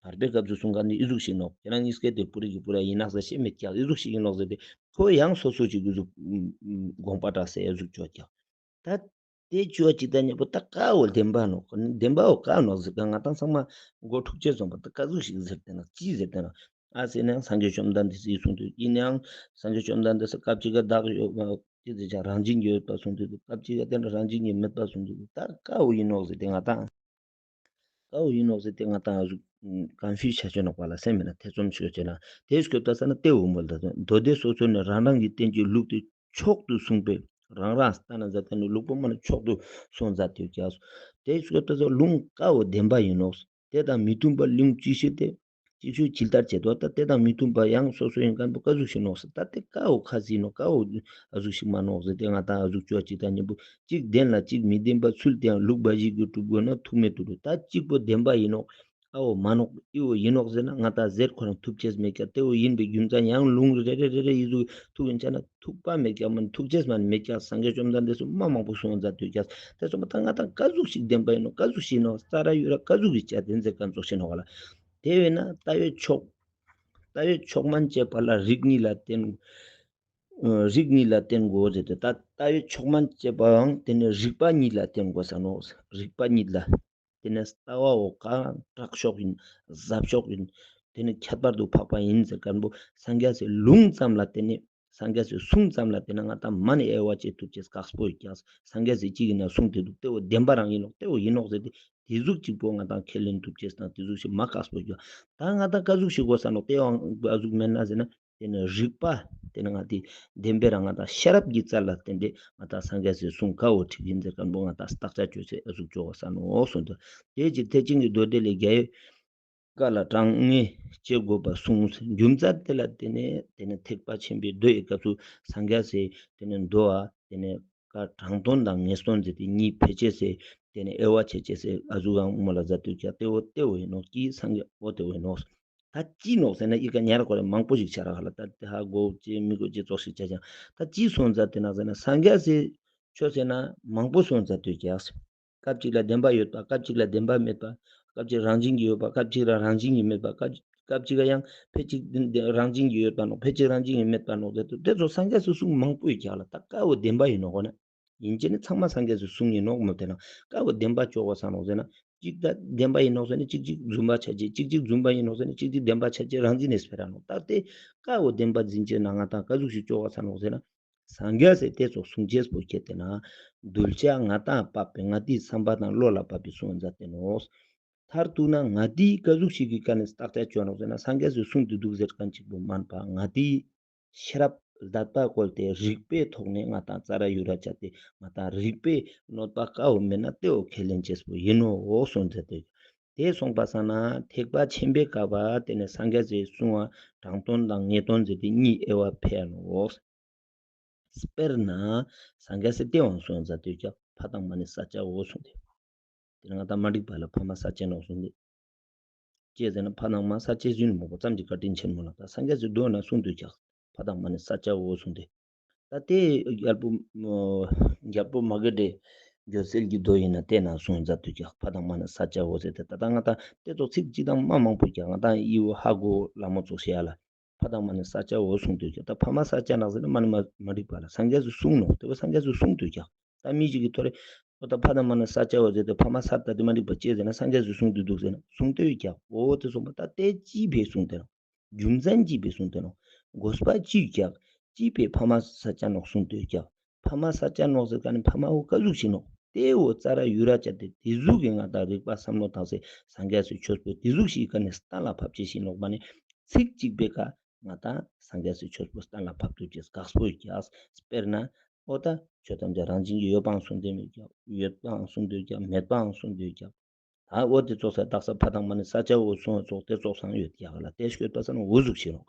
བར་པའི་སྐབས་སུ་གསུང་མཁན་ནི་འུ་ཟུག་ཤིག་ནོག་ཁྱེད་རང་གཉིས་ཀས་དེ་པུ་རི་གི་པུ་ར་ཡིན་ནག་ཟེར་ཤེས་མེད་ཀྱང་འུ་ཟུག་ཤིག་ཡིན་ནོག་ཟེར་ཏེ་ཁོ་ཡང་སོ་སོ་ཅིག་འུ་ཟུག་དགོངས་པ་གྲགས་སེ་འུ་ཟུག་བཅོས་ཀྱང་། ད། དེ་བཅུ་བ་གཅིག་དང་གཉིས་པོ་ད་ཀ་འོ་བདེན་པ་ནོག་བདེན་པ་འོ་ཀ་ནོག་ཟེར་ག་ང་དང་ཚང་མ་མགོ་འཁྲུག་ཆེ་སོང་པ་ད་ཀ་ཟུག་ཞིག་ཟེར་ཏེ་ན་ཅི་ཟེར་ཏེ་ན་ཨ་ཟེར་ན་ཡང་སངས་རྒྱས་བཅོམ་ལྡན་འདས་སི་གསུང་དུས་ཡིན་ཡང་སངས་རྒྱས་བཅོམ་ལྡན་འདས་སི་སྐབས་གཅིག་ག་བདག་ཡོད་པ་དེ་ཟེར་ཀྱང་རང་བཞིན་གྱིས་ཡོད་པ་གསུང་དུས་སྐབས་གཅིག་ག་དེ་འདྲ་རང་བཞིན་གྱིས་མེད་པ་གསུང་དུས་ད་ཀ་འོ་ཡིན་ནོག་ཟེར་ཏེ་ང་དང་ཀ་འོ་ཡིན་ནོག་ཟེར་ཏེ་ང་དང་ཨ་ཟུག་ཀོན་ཕིའུ་ཤ་ཆོད་ནོག་པ་ལ་སེམས་མེད་ན་ཐེ་ཚོམ་ཆོད་ཆེ་ན་དེ་སྐྱོད་ད་ས་ན་ཏེ་འོ་མོལ་ད་མདོ་སྡེ་སོ་སོ་ནས་རང་རང་གི་བསྟན་བཅོས་ལུགས་དེ། མཆོག་ཏུ་གསུངས་པས་རང་རང་ལྟ་ན་མཛད་དེ་ནི་ལུགས་པོ་མ་ནི་མཆོག་ཏུ་གསུངས་མཛད་དེ་ཀྱང་། དེ་ཞུ་ཏོ་ལུང་ཀ་བོ་བདེན་པ་ཡིན་ནོག་དེ་དང་མི་མཐུན་པ་ལུང་ཅི་ཤེས་ཏེ། ཅིག་ཤོས་ཇི་ལྟར་བྱེད་དོ་ད་དེ་དང་མི་མཐུན་པ་ཡང་སོ་སོ་ཡིན་མཁན་པོ་ཀ་ཟུག་ཤིག་ནོག་ཟེར་ད་དེ་ཀ་བོ་ཁ་ཟིག་ནོག་ཀ་བོ་ཨ་ཟུག་ཤིག་མ་ནོག་ཟེར་ཏེ་ང་དང་ཨ་ཟུག་བཅོ་ཅིག་དང་མཉམ་པོ་གཅིག་བདེན་ལ་གཅིག་མི་བདེན་པ་ཚུལ་དེའང་ལུགས་འབའ་ཞིག་གིས་གྲུབ་དགོས་ན་ཐུག་མེད་དུ་འགྲོ་ད་གཅིག་པོ་བདེན་པ་ཡིན་ནོག་ཨ་འོ་མ་ནོག་ཨི་འོ་ཡིན་ནོག་ཟེར་ན་ང་ད་ཟེར་ཁོ་རང་ཐུབ་ཅེས་མེད་ཀྱང་དེ་འོ་ཡིན་པའི་རྒྱུ་མཚན་ཡང་ལུང་རེ་རེ་རེ་རེ་ཡི་ཟུག་ཐུག་ཡིན་ཆ་ན་ཐུག་པ་མེད་ཀྱང་མིན་ཐུག་ཅེས་མ་ནི་མེད་ཀྱང་སངས་རྒྱས་བཅོམ་ལྡན་འདས་སུ་མ་མང་པོ་གསུངས་མཛད་དུས་ཀྱང་དེ་སོང་པ་ད་ང་ད་ག་ཟུག་ཞིག་བདེན་པ་ཡིན་ནོག་ག་ཟུག་ཞིག་ནོག་ས་ར་ཡུ་ར་ག་ཟུག་གི་བཅའ་དེ་མཛད་ག་ཚོགས་ཤིག་ནོག་ལ། དེ་བས་ན་ལྟ་བའི་མཆོག་ལྟ་བའི་མཆོག་དམན་བཅས་པ་ལ་རིགས་གཉིས་ལ་བརྟེན། རིགས་གཉིས་ལ་བརྟེན་དགོས་ཟེར་ཏེ་ད་ལྟ་བའི་མཆོག་དམན་བཅས་པའང་དེ་ནི་རིགས་པ་གཉིས་ལ་བརྟེན་དགོས་ས་ནོག་རིགས་པ་གཉིས་ལ། དེ་ནས་ལྟ་བའོ་གང་དྲག་ཤོས་ཡིན། ཟབ་ཤོས་ཡིན། དེ་ནས་ཁྱད་པར་དུ་འཕགས་པ་ཡིན་ཟེར་མཁན་པོ་སངས་རྒྱས་སི་ལུང་ཙམ་ལ་བརྟེན་ནས་སངས་རྒྱས་སི་གསུང་ཙམ་ལ་བརྟེན་ནས་ང་ད་མ་ནས་དབྱེ་བ་བྱེད་ཐུབ་ཅེས་དཀགས་པོ་ཡིན་ཀྱང་སངས་རྒྱས་སི་གཅིག་ཡིན་ན་གསུང་དེ་འདུག་དེ་བོ་བདེན་པ་རང་ཡིན་ནོག་དེ་བོ་ཡིན་ནོག་ཟེར་ཏེ་དེ་ཟུག་གཅིག་པོ་ང་ད་ཁས་ལེན་ཐུབ་ཅེས་དང་དེ་ཟུག་ཞིག་མ་དཀགས་པོ་ཡིན་ཀྱང་ད་ང་ད་ག་ཟུག་ཞིག་དགོས་ས་ནོག་དེ་བོ་ག་ཟུག་མེད་ན་ཟེར་ན། དེ་ནི་རིགས་པ། དེ་ནི་ང་དེ་བདེན་པའི་རང་ང་དང་ཤེས་རབ་ཀྱི་རྩལ་ལ་བརྟེན་ཏེ་ང་དང་སངས་རྒྱས་སི་གསུང་ཀ་བོ་ཁྲིག་ཡིན་ཟེར་མཁན་པོ་ང་དང་བརྟག་དཔྱད་བཅོས་ཚེ་ཨ་ཟུག་བཅོ་བ་ས་ནོ་གསུངས་ཏེ། དེ་ཅིག་ཐེག་ཆེན་གྱི་མདོ་སྡེ་ལས་རྒྱལ་བའི་བཀའ་ལ་དྲང་ངེས་བྱེད་དགོས་པ་གསུངས། རྒྱུ་མཚན་དེ་ལ་བརྟེན་ནས་དེ་ནི་ཐེག་པ་ཆེན་པོའི་མདོ་ཡི་སྐབས་སུ་སངས་རྒྱས་སི་དེ་ནི་མདོ་བ་དེ་ནི་བཀའ་དྲང་དོན་དང་ངེས་དོན་ཟེར་ཏེ་གཉིས་ཕལ་ཆེར་སེ་དེ་ནི་དབྱེ་བ་ཕྱེ་ཆེ་སེ་ཨ་ཟུག་ཡང་མོ་ལ་ཟ་དུས་ཀྱང་དེ་བོ་དེ་བོ་ཡིན་ནོ་ཀྱི་སངས་རྒྱས་བོ་དེ་བོ་ཡིན་ནོ། ད་ཅི་ནོག་ཟེར་ན་ཨི་ཀ་ཉར་ཁོ་རེ་མང་པོ་ཞིག་ཆ་ར་ཧ་ལ་ད་དེ་ཧ་གོ་ཅི་མི་གོ་ཅི་ཙོག་ཞིག་ཆ་ཅང་ད་ཅི་སོང་ཟ་དེ་ན་ཟེར་ན་སངས་རྒྱས་སི་ཆོས་ཟེར་ན་མང་པོ་སོང་ཟ་དུས་ཀྱག་སྐབས་གཅིག་ལ་བདེན་པ་ཡོད་པ་སྐབས་གཅིག་ལ་བདེན་པ་མེད་པ་ སྐབས་གཅིག་རང་བཞིན་གྱིས་ཡོད་པ། སྐབས་གཅིག་རང་རང་བཞིན་གྱིས་མེད་པ། སྐབས་སྐབས་གཅིག་ཡང་ཕལ་གཅིག་རང་བཞིན་གྱིས་ཡོད་པ་ནོ། ཕལ་གཅིག་རང་བཞིན་གྱིས་མེད་པ་ནོ་ཟེར་དུས། དེ་ཚོ་སངས་རྒྱས་སུ་གསུང་མང་པོ་ཡོད་ཀྱག་ལ། ད་ཀ་བོ་བདེན་པ་ཡིན་ནོ་གོ་ན། ཡིན་གཅིག་ནི་ཚང་མ་སངས་རྒྱས་སུ་གསུང་ཡིན་ནོག་མོ། དེ་ན་ཀ་བོ་བདེན་པ་ཅོག་གོ་ས་ནོག་ཟེར་ན། གཅིག་ད་བདེན་པ་ཡིན་ནོག་ཟེར་ན་གཅིག་གཅིག་རྫུན་པ་ཆ་ཅེ། གཅིག་གཅིག་རྫུན་པ་ཡིན་ནོག་ཟེར་ན་གཅིག་གཅིག་བདེན་པ་ཆ་ཅེ། རང་བཞིན་ནས་སྤེ་ར་ནོག། ད་དེ་ཀ་བོ་བདེན་པ་འཛིན་ཅེ་ན་ང་ཏང་ཀ་ཟུག་ཞིག་ཅོག་གོ་ས་ནོག་ཟེར་ན། སངས་རྒྱས་སི་དེ་ཚོ་གསུང་ཅེས་པོ་ཁྱེད་དེ་ན། གདུལ་བྱ་ང་ཏང་བབ་པའི་ང་ཏིའི་བསམ་པ་དང་བློ་ལ་བབ་པའི་གསུང་མཛད་དེ་ནོག། མཐར་གཏུགས་ན་ང་ཏིའི་ཀ་ཟུག་ཞིག་གི་ཀ་ནས་བརྟག་དཔྱད་ཅོ་ནོག་ཟེར་ན། སངས་རྒྱས་སི་གསུང་དེ་འདུག་ཟེར་མཁན་གཅིག་པོ་མན་པ། ང་ཏིའི་ཤེས་རབ་དད་པ་བཀོལ་ཏེ་རིགས་པའི་ཐོག་ནས་ང་ཏང་ཙ་ར་ཡུ་ར་བྱ་སྟེ། ང་ཏང་རིགས་པའི་གནོད་པ་ཀ་བོ་མེད་ན་དེ་བོ་ཁས་ལེན་ཅེས་པོ་ཡིན་ནོག་གསུང་མཛད་དེ། དེ་སོང་པ་སང་ན་ཐེག་པ་ཆེན་པོའི་སྐབས་པ་དེ་ནས་སངས་རྒྱས་སི་གསུང་བ་དྲང་དོན་དང་ངེས་དོན་ཟེར་ཏེ་གཉིས་དབྱེ་བ་ཕྱེ་ནོག། དཔེར་ན་སངས་རྒྱས་སི་དེ་བོ་གསུང་མཛད་དེ་ཀྱག། ཕ་དང་མ་ནི་ས་ཆ་བོ་གསུངས་ཏེ། དེ་ནི་ང་ཏང་མ་འགྲིག་པ་ལ་ཕ་མ་ས་ཆ་ནོག་གསུངས་ཏེ། ཅི་ཟེར་ན་ཕ་དང་མ་ས་ཆ་ཟིན་མོ་པོ་ཙམ་གྱི་བཀའ་དྲིན་ཆེན་མོ་ལ། ད་སངས་རྒྱས་སི་མདོ་ན་གསུངས་དུས་ཀྱག། ཕ་དང་མ་ནི་ས་ཆ་བོ་གསུངས་ཏེ། ད་དེ་རྒྱལ་པོ་རྒྱལ་པོ་མ་གི་འདྲེ་འགྱོད་སེལ་གྱི་མདོ་ཡིན་ན་དེ་ན་གསུངས་མཛད་དུས་ཀྱག། ཕ་དང་མ་ནི་ས་ཆ་བོ་ཟེར་ཏེ། ད་ད་ང་ཏང་དེ་ཚོ་ཚིག་གཅིག་དང་མ་མང་པོ་ཀྱག། ང་ཏང་ཨི་བོ་ཧ་གོ་ལ་མོ་ཚོགས་ཤེ་ཡ་ལ། ཕ་དང་མ་ནི་ས་ཆ་བོ་གསུངས་དུས་ཀྱག། ད་ཕ་མ་ས་ཆ་ནག་ཟེར་ན་མ་ནི་མ་མ་འགྲིག་པ་ལ། སངས་རྒྱས་སི་གསུང་ནོག། དེ་བོ་སངས་རྒྱས་སི་གསུང་དུས་ཀྱག། ད་མི་ཞིག་གི་ཐོ་རེ། ཨོ་ད་ཕ་དང་མ་ནི་ས་ཆ་བོ་ཟེར་ཏེ་ཕ་མ་ས་ད་དེ་མ་འགྲིག་པ་ཅི་ཟེར་ན་སངས་རྒྱས་སི་གསུང་དུས་འདུག་ཟེར་ན་གསུང་དུས་ཀྱག། འོ་དེ་གསུངས་པ་ད་དེ་ཅི་བས་གསུང་དེ་ནོག། རྒྱུ་མཚན་ཅི་བས་གསུང་དེ་ནོག། དགོས་པ་ཅི་ཀྱག། ཅི་བས་ཕ་མ་ས་ཆ་ནོག་གསུང་དུས་ཀྱག། ཕ་མ་ས་ཆ་ནོག་ཟེར་ཀ་ནི་ཕ་མ་བོ་ཀ་ཟུག་ཞིག་ནོག། དེ་བོ་ཙ་ར་ཡུ་ར་བྱ་སྟེ་དེ་ཟུག་གི་ང་ཏང་རིག་པ་བསམ་བློ་བཏང་སྟེ་སངས་རྒྱས་སི་ཆོས་པོ་དེ་ཟུག་ཞིག་གི་ཀ་ནས་གཏན་ལ་ཕབ་ཅེས་ཤིག་ནོག་མ་ནི། ཚིག་གཅིག་པའི་ཀ་ང་ཏང་སངས་རྒྱས་སི་ཆོས་པོ་གཏན་ལ་ཕབ་ཐུབ་ཅེས་དཀགས་པོ་ཡོད་ཀྱག། དཔེར་ན་ཨོ་ད་ཆོས་ཐམས་ཅད་རང་བཞིན་གྱིས་ཡོད་པའང་གསུང་དེ་མེད་ཀྱག། ཡོད་པའང་གསུང་དེ་ཀྱག། མེད་པའང་གསུང་དེ་ཀྱག། ད་འོ་དེ་ཙོགས་ས་དག་ས་ཕ་དང་མ་ནི་ས་ཆ་བོ་གསུང་ཙོགས་དེ་ཙོགས་སང་ཡོད་ཀྱག་ལ། དེ་སྐྱོད་པ་ས་ན་འུ་ཟུག་ཤེས་རོགས།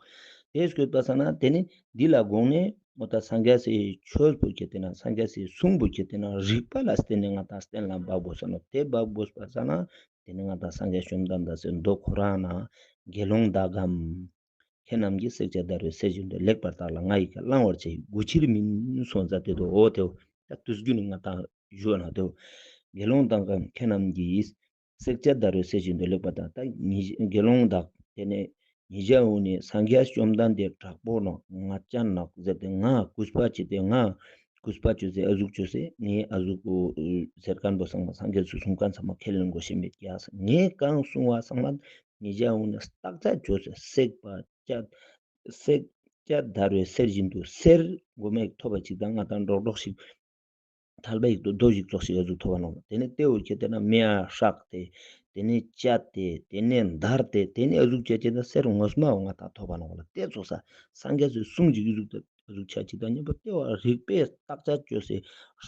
དེ་སྐྱོད་པ་ས་ན་དེ་ནི་འདི་ལ་དགོངས་ནས་ཨོ་ད་སངས་རྒྱས་སི་ཆོས་པོ་ཁྱེད་དེ་ན་སངས་རྒྱས་སི་གསུང་པོ་ཁྱེད་དེ་ན་རིགས་པ་ལ་བརྟེན་ནས་ང་ཏང་གཏན་ལ་འབབ་དགོས་ས་ནོག། དེ་འབབ་དགོས་པ་ས་ན་དེ་ནི་ང་ཏང་སངས་རྒྱས་བཅོམ་ལྡན་འདས་སི་མདོ་ཁོ་རང་ན་དགེ་སློང་དག་གམ། ཁྱེད་རྣམས་ཀྱིས་བསྲེག་བཅད་བརྡར་བའི་གསེར་བཞིན་དུ། ལེགས་པར་བརྟགས་ལ་ང་ཡི་བཀའ། བླང་བར་བྱ་ཡི་མགུ་ཕྱིར་མིན་གསུངས་མཛད་དེ་འདུག། འོ་དེ་བོ་ད་དུས་རྒྱུན་ནི་ང་ཏང་ཞུ་ན་དེ་བོ། དགེ་སློང་དག་གམ་ཁྱེད་རྣམས་ཀྱིས་བསྲེག་བཅད་བརྡར་བའི་གསེར་བཞིན་དུ། ལེགས་པར་བརྟགས། ད་ཉིད་དགེ་སློང་དག་དེ་ནས་ཉིད་ཅག་འུ་ནི་སངས་རྒྱས་བཅོམ་ལྡན་འདས་དྲག་པོ་ནོག། ང་ཅག་ནོག་ཟེར་ཏེ་ང་གུས་པ་བྱེད་དེ་ང་གུས་པ་བྱོས་ཟེར་ཨ་ཟུག་བྱོས་ཟེར། ངའི་ཨ་ཟུག་གུ་ཟེར་མཁན་པོ་ཚང་མ་སངས་རྒྱས་སི་གསུང་མཁན་ཚང་མ་ཁས་ལེན་དགོས་ཤེས་མེད་ཀྱག། ངས་གང་གསུང་བ་ཚང་མ་ཉིད་ཅག་འུ་ནི་བརྟག་དཔྱད་བྱོས་ཟེར། བསྲེག་པ་བཅད་བསྲེག་བཅད་བརྡར་བའི་གསེར་བཞིན་དུ། གསེར་མགོ་མ་ཡིག་ཐོབ་པ་ཅིག་དང་ང་ཏང་འགྲོགས་འགྲོགས་ཤིག། ཐལ་བ་ཡིག་ཏུ་རྡོ་ཞིག་ཙོགས་ཤིག་ཨ་ཟུག་ཐོབ་པ་ནོག། དེ་ནས་དེ་བོ་ཁྱེད་དེ་ན་མེ་ཡ་སྲེག་སྟེ། དེ་ནས་བཅད་དེ། དེ་ནས་བརྡར་ཏེ། དེ་ནས་ཨ་ཟུག་བྱས་བྱས་ན་གསེར་ངོ་མ་བོ་ང་ཏང་ཐོབ་པ་ནོག་ལ། དེ་ཙོགས་ས་སངས་རྒྱས་སི་གསུང་ཅིག་ཨ་ཟུག་ད་ཨ་ཟུག་ཆ་ཅིག་དང་མཉམ་པོ་དེ་བོ་རིགས་པས་བརྟག་དཔྱད་བྱོས་ཟེར།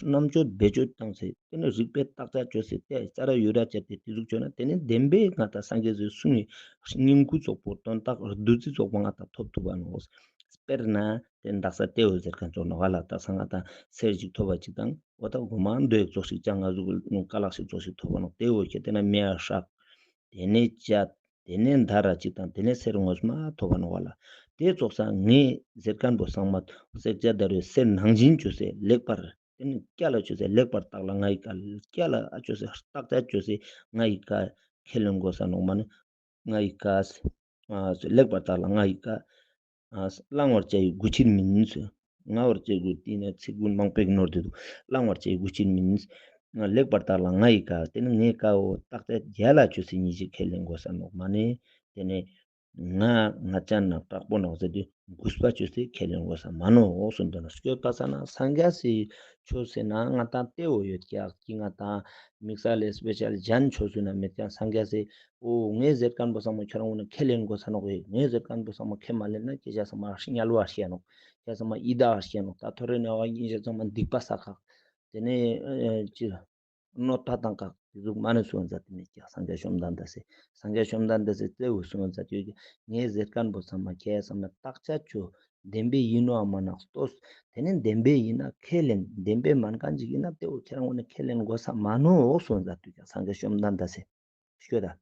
རྣམ་དཔྱོད་བེད་སྤྱོད་བཏང་ཟེར། དེ་ནས་རིགས་པས་བརྟག་དཔྱད་བྱོས་ཟེར། དེ་ཙ་ར་ཡོད་ར་བྱས་ཏེ་དེ་ཟུག་བྱོས་ན་དེ་ནས་བདེན་པའི་ང་ཏང་སངས་རྒྱས་སི་གསུང་ངི་སྙིང་ཁུ་ཙོགས་པོ་དོན་དག་བདུད་རྩི་ཙོགས་པོ་ང་ཏང་ཐོབ་ཐུབ་པ་ནོག། དཔེར་ན་དེ་དག་ས་དེ་བོ་ཟེར་མཁན་ཙོགས་ནོག་ལ། དག་ས་ང་ཏང་གསེར་ཅིག་ཐོབ་པ་ཅིག་དང་འོ་ད་མགོ་མ་རྡོ་ཡིག་ཙོགས་ཤིག་ཅང་ང་ཟུག་ཀ་ལག་ཤིག་ཙོགས་ཤིག་ཐོབ་པ་ནོག། དེ་བོ་ཁྱེད་དེ་ན་མེ་ཡ་སྲེག། དེ་ནས་བཅད། དེ་ནས་བརྡར་ར་ཅིག་དང་དེ་ནས་གསེར་ངོ་མ་ཐོབ་པ་ནོག་ལ། དེ་ཙོགས་ས་ངས་ཟེར་མཁན་པོ་ཚང་མ་བསྲེག་བཅད་བརྡར་བའི་གསེར་ནང་བཞིན་བྱོས་ཟེར། ལེགས་པར། དེ་ནས་བསྐྱལ་ལ་བྱོས་ཟེར། ལེགས་པར་བརྟགས་ལ་ང་ཡི་བཀའ། བསྐྱལ་ལ་ཨ་བྱོས་ཟེར། བརྟག་དཔྱད་བྱོས་ཟེར། ང་ཡི་བཀའ་ཁས་ལེན་དགོས་ས་ནོག་མ་ནི། ང་ཡི་བཀའ། ཨ་ལེགས་པར་བརྟགས་ལ་ང་ཡི་བཀའ། ཨ་བླང་བར་བྱ་ཡི་མགུ་ཕྱིར་མིན་ཟེར། ང་བར་བྱ་ཡི་མགུ་དེ་ནས་ཚིག་ཀུན་མང་པོ་ནོར་དེ་འདུག། བླང་བར་བྱ་ཡི་མགུ་ཕྱིར་མིན། ལེགས་པར་བརྟགས་ལ་ང་ཡི་བཀའ། དེ་ནི་ངའི་བཀའ་བོ་བརྟག་དཔྱད་རྒྱལ་ལ་བྱོས་ཟེར་ཉིད་ཅིག་ཁས་ལེན་དགོས་ས་ནོག་མ་ནི། དེ་ནས་ང་ང་ཅག་ནོག་དྲག་པོ་ནོག་ཟེར་དུས་གུས་པ་བྱོས་ཟེར་ཁས་ལེན་དགོས་ས་མ་ནོག་གསུངས་དོན་ལ། སྐྱོད་པ་ས་ན་སངས་རྒྱས་སི་ཆོས་ཟེར་ན་ང་ཏང་དེ་བོ་ཡོད་ཀྱག་གི། ང་ཏང་དམིགས་བསལ་ལས་སྤེ་ཤལ་གཞན་ཆོས་ཟེར་ན་མེད་ཀྱག། སངས་རྒྱས་སི་ཨོ་ངས་ཟེར་མཁན་པོ་ཚང་མ་ཁྱོད་རང་ངོ་ན་ཁས་ལེན་དགོས་ས་ནོག་ཡེ། ངས་ཟེར་མཁན་པོ་ཚང་མ་ཁས་མ་ལེན་ན་སྐད་ཆ་ཚང་མ་དམྱལ་བ་ཤི་ཡ་ནོག། སྐད་ཆ་ཚང་མ་ཡི་དྭགས་ཤི་ཡ་ནོག། ད་ཐོ་རེ་ནས་བ་ཡིན་ཞེས་ཚང་མ་སྡིག་པ་བསགས་ཁག། དེ་ནས་ཨ་ཅི་གནོད་པ་དང་བཀག་དེ་ཟུག་མ་ནི་གསུངས་མཛད་དེ་མེད་ཀྱག། སངས་རྒྱས་བཅོམ་ལྡན་འདས་སི། སངས་རྒྱས་བཅོམ་ལྡན་འདས་སི་དེ་བོ་གསུངས་མཛད་དེ་ཡོད་ཀྱག། ངས་ཟེར་མཁན་པོ་ཚང་མ་ཁྱེད་ཚང་མ་བརྟག་དཔྱད་བྱོས། བདེན་པའི་ཡིན་ནོ་མ་ནོག་ལྟོས། དེ་ནས་བདེན་པའི་ཡིན་ན་ཁས་ལེན། བདེན་པའི་མན་མཁན་ཅིག་ཡིན་ན་དེ་བོ་ཁྱེད་རང་ངོ་ནས་ཁས་ལེན་དགོས་ས་མ་ནོག་གསུངས་མཛད་དེ་ཡོད་ཀྱག། སངས་རྒྱས་བཅོམ་ལྡན་འདས་སི། ཤོད་ད།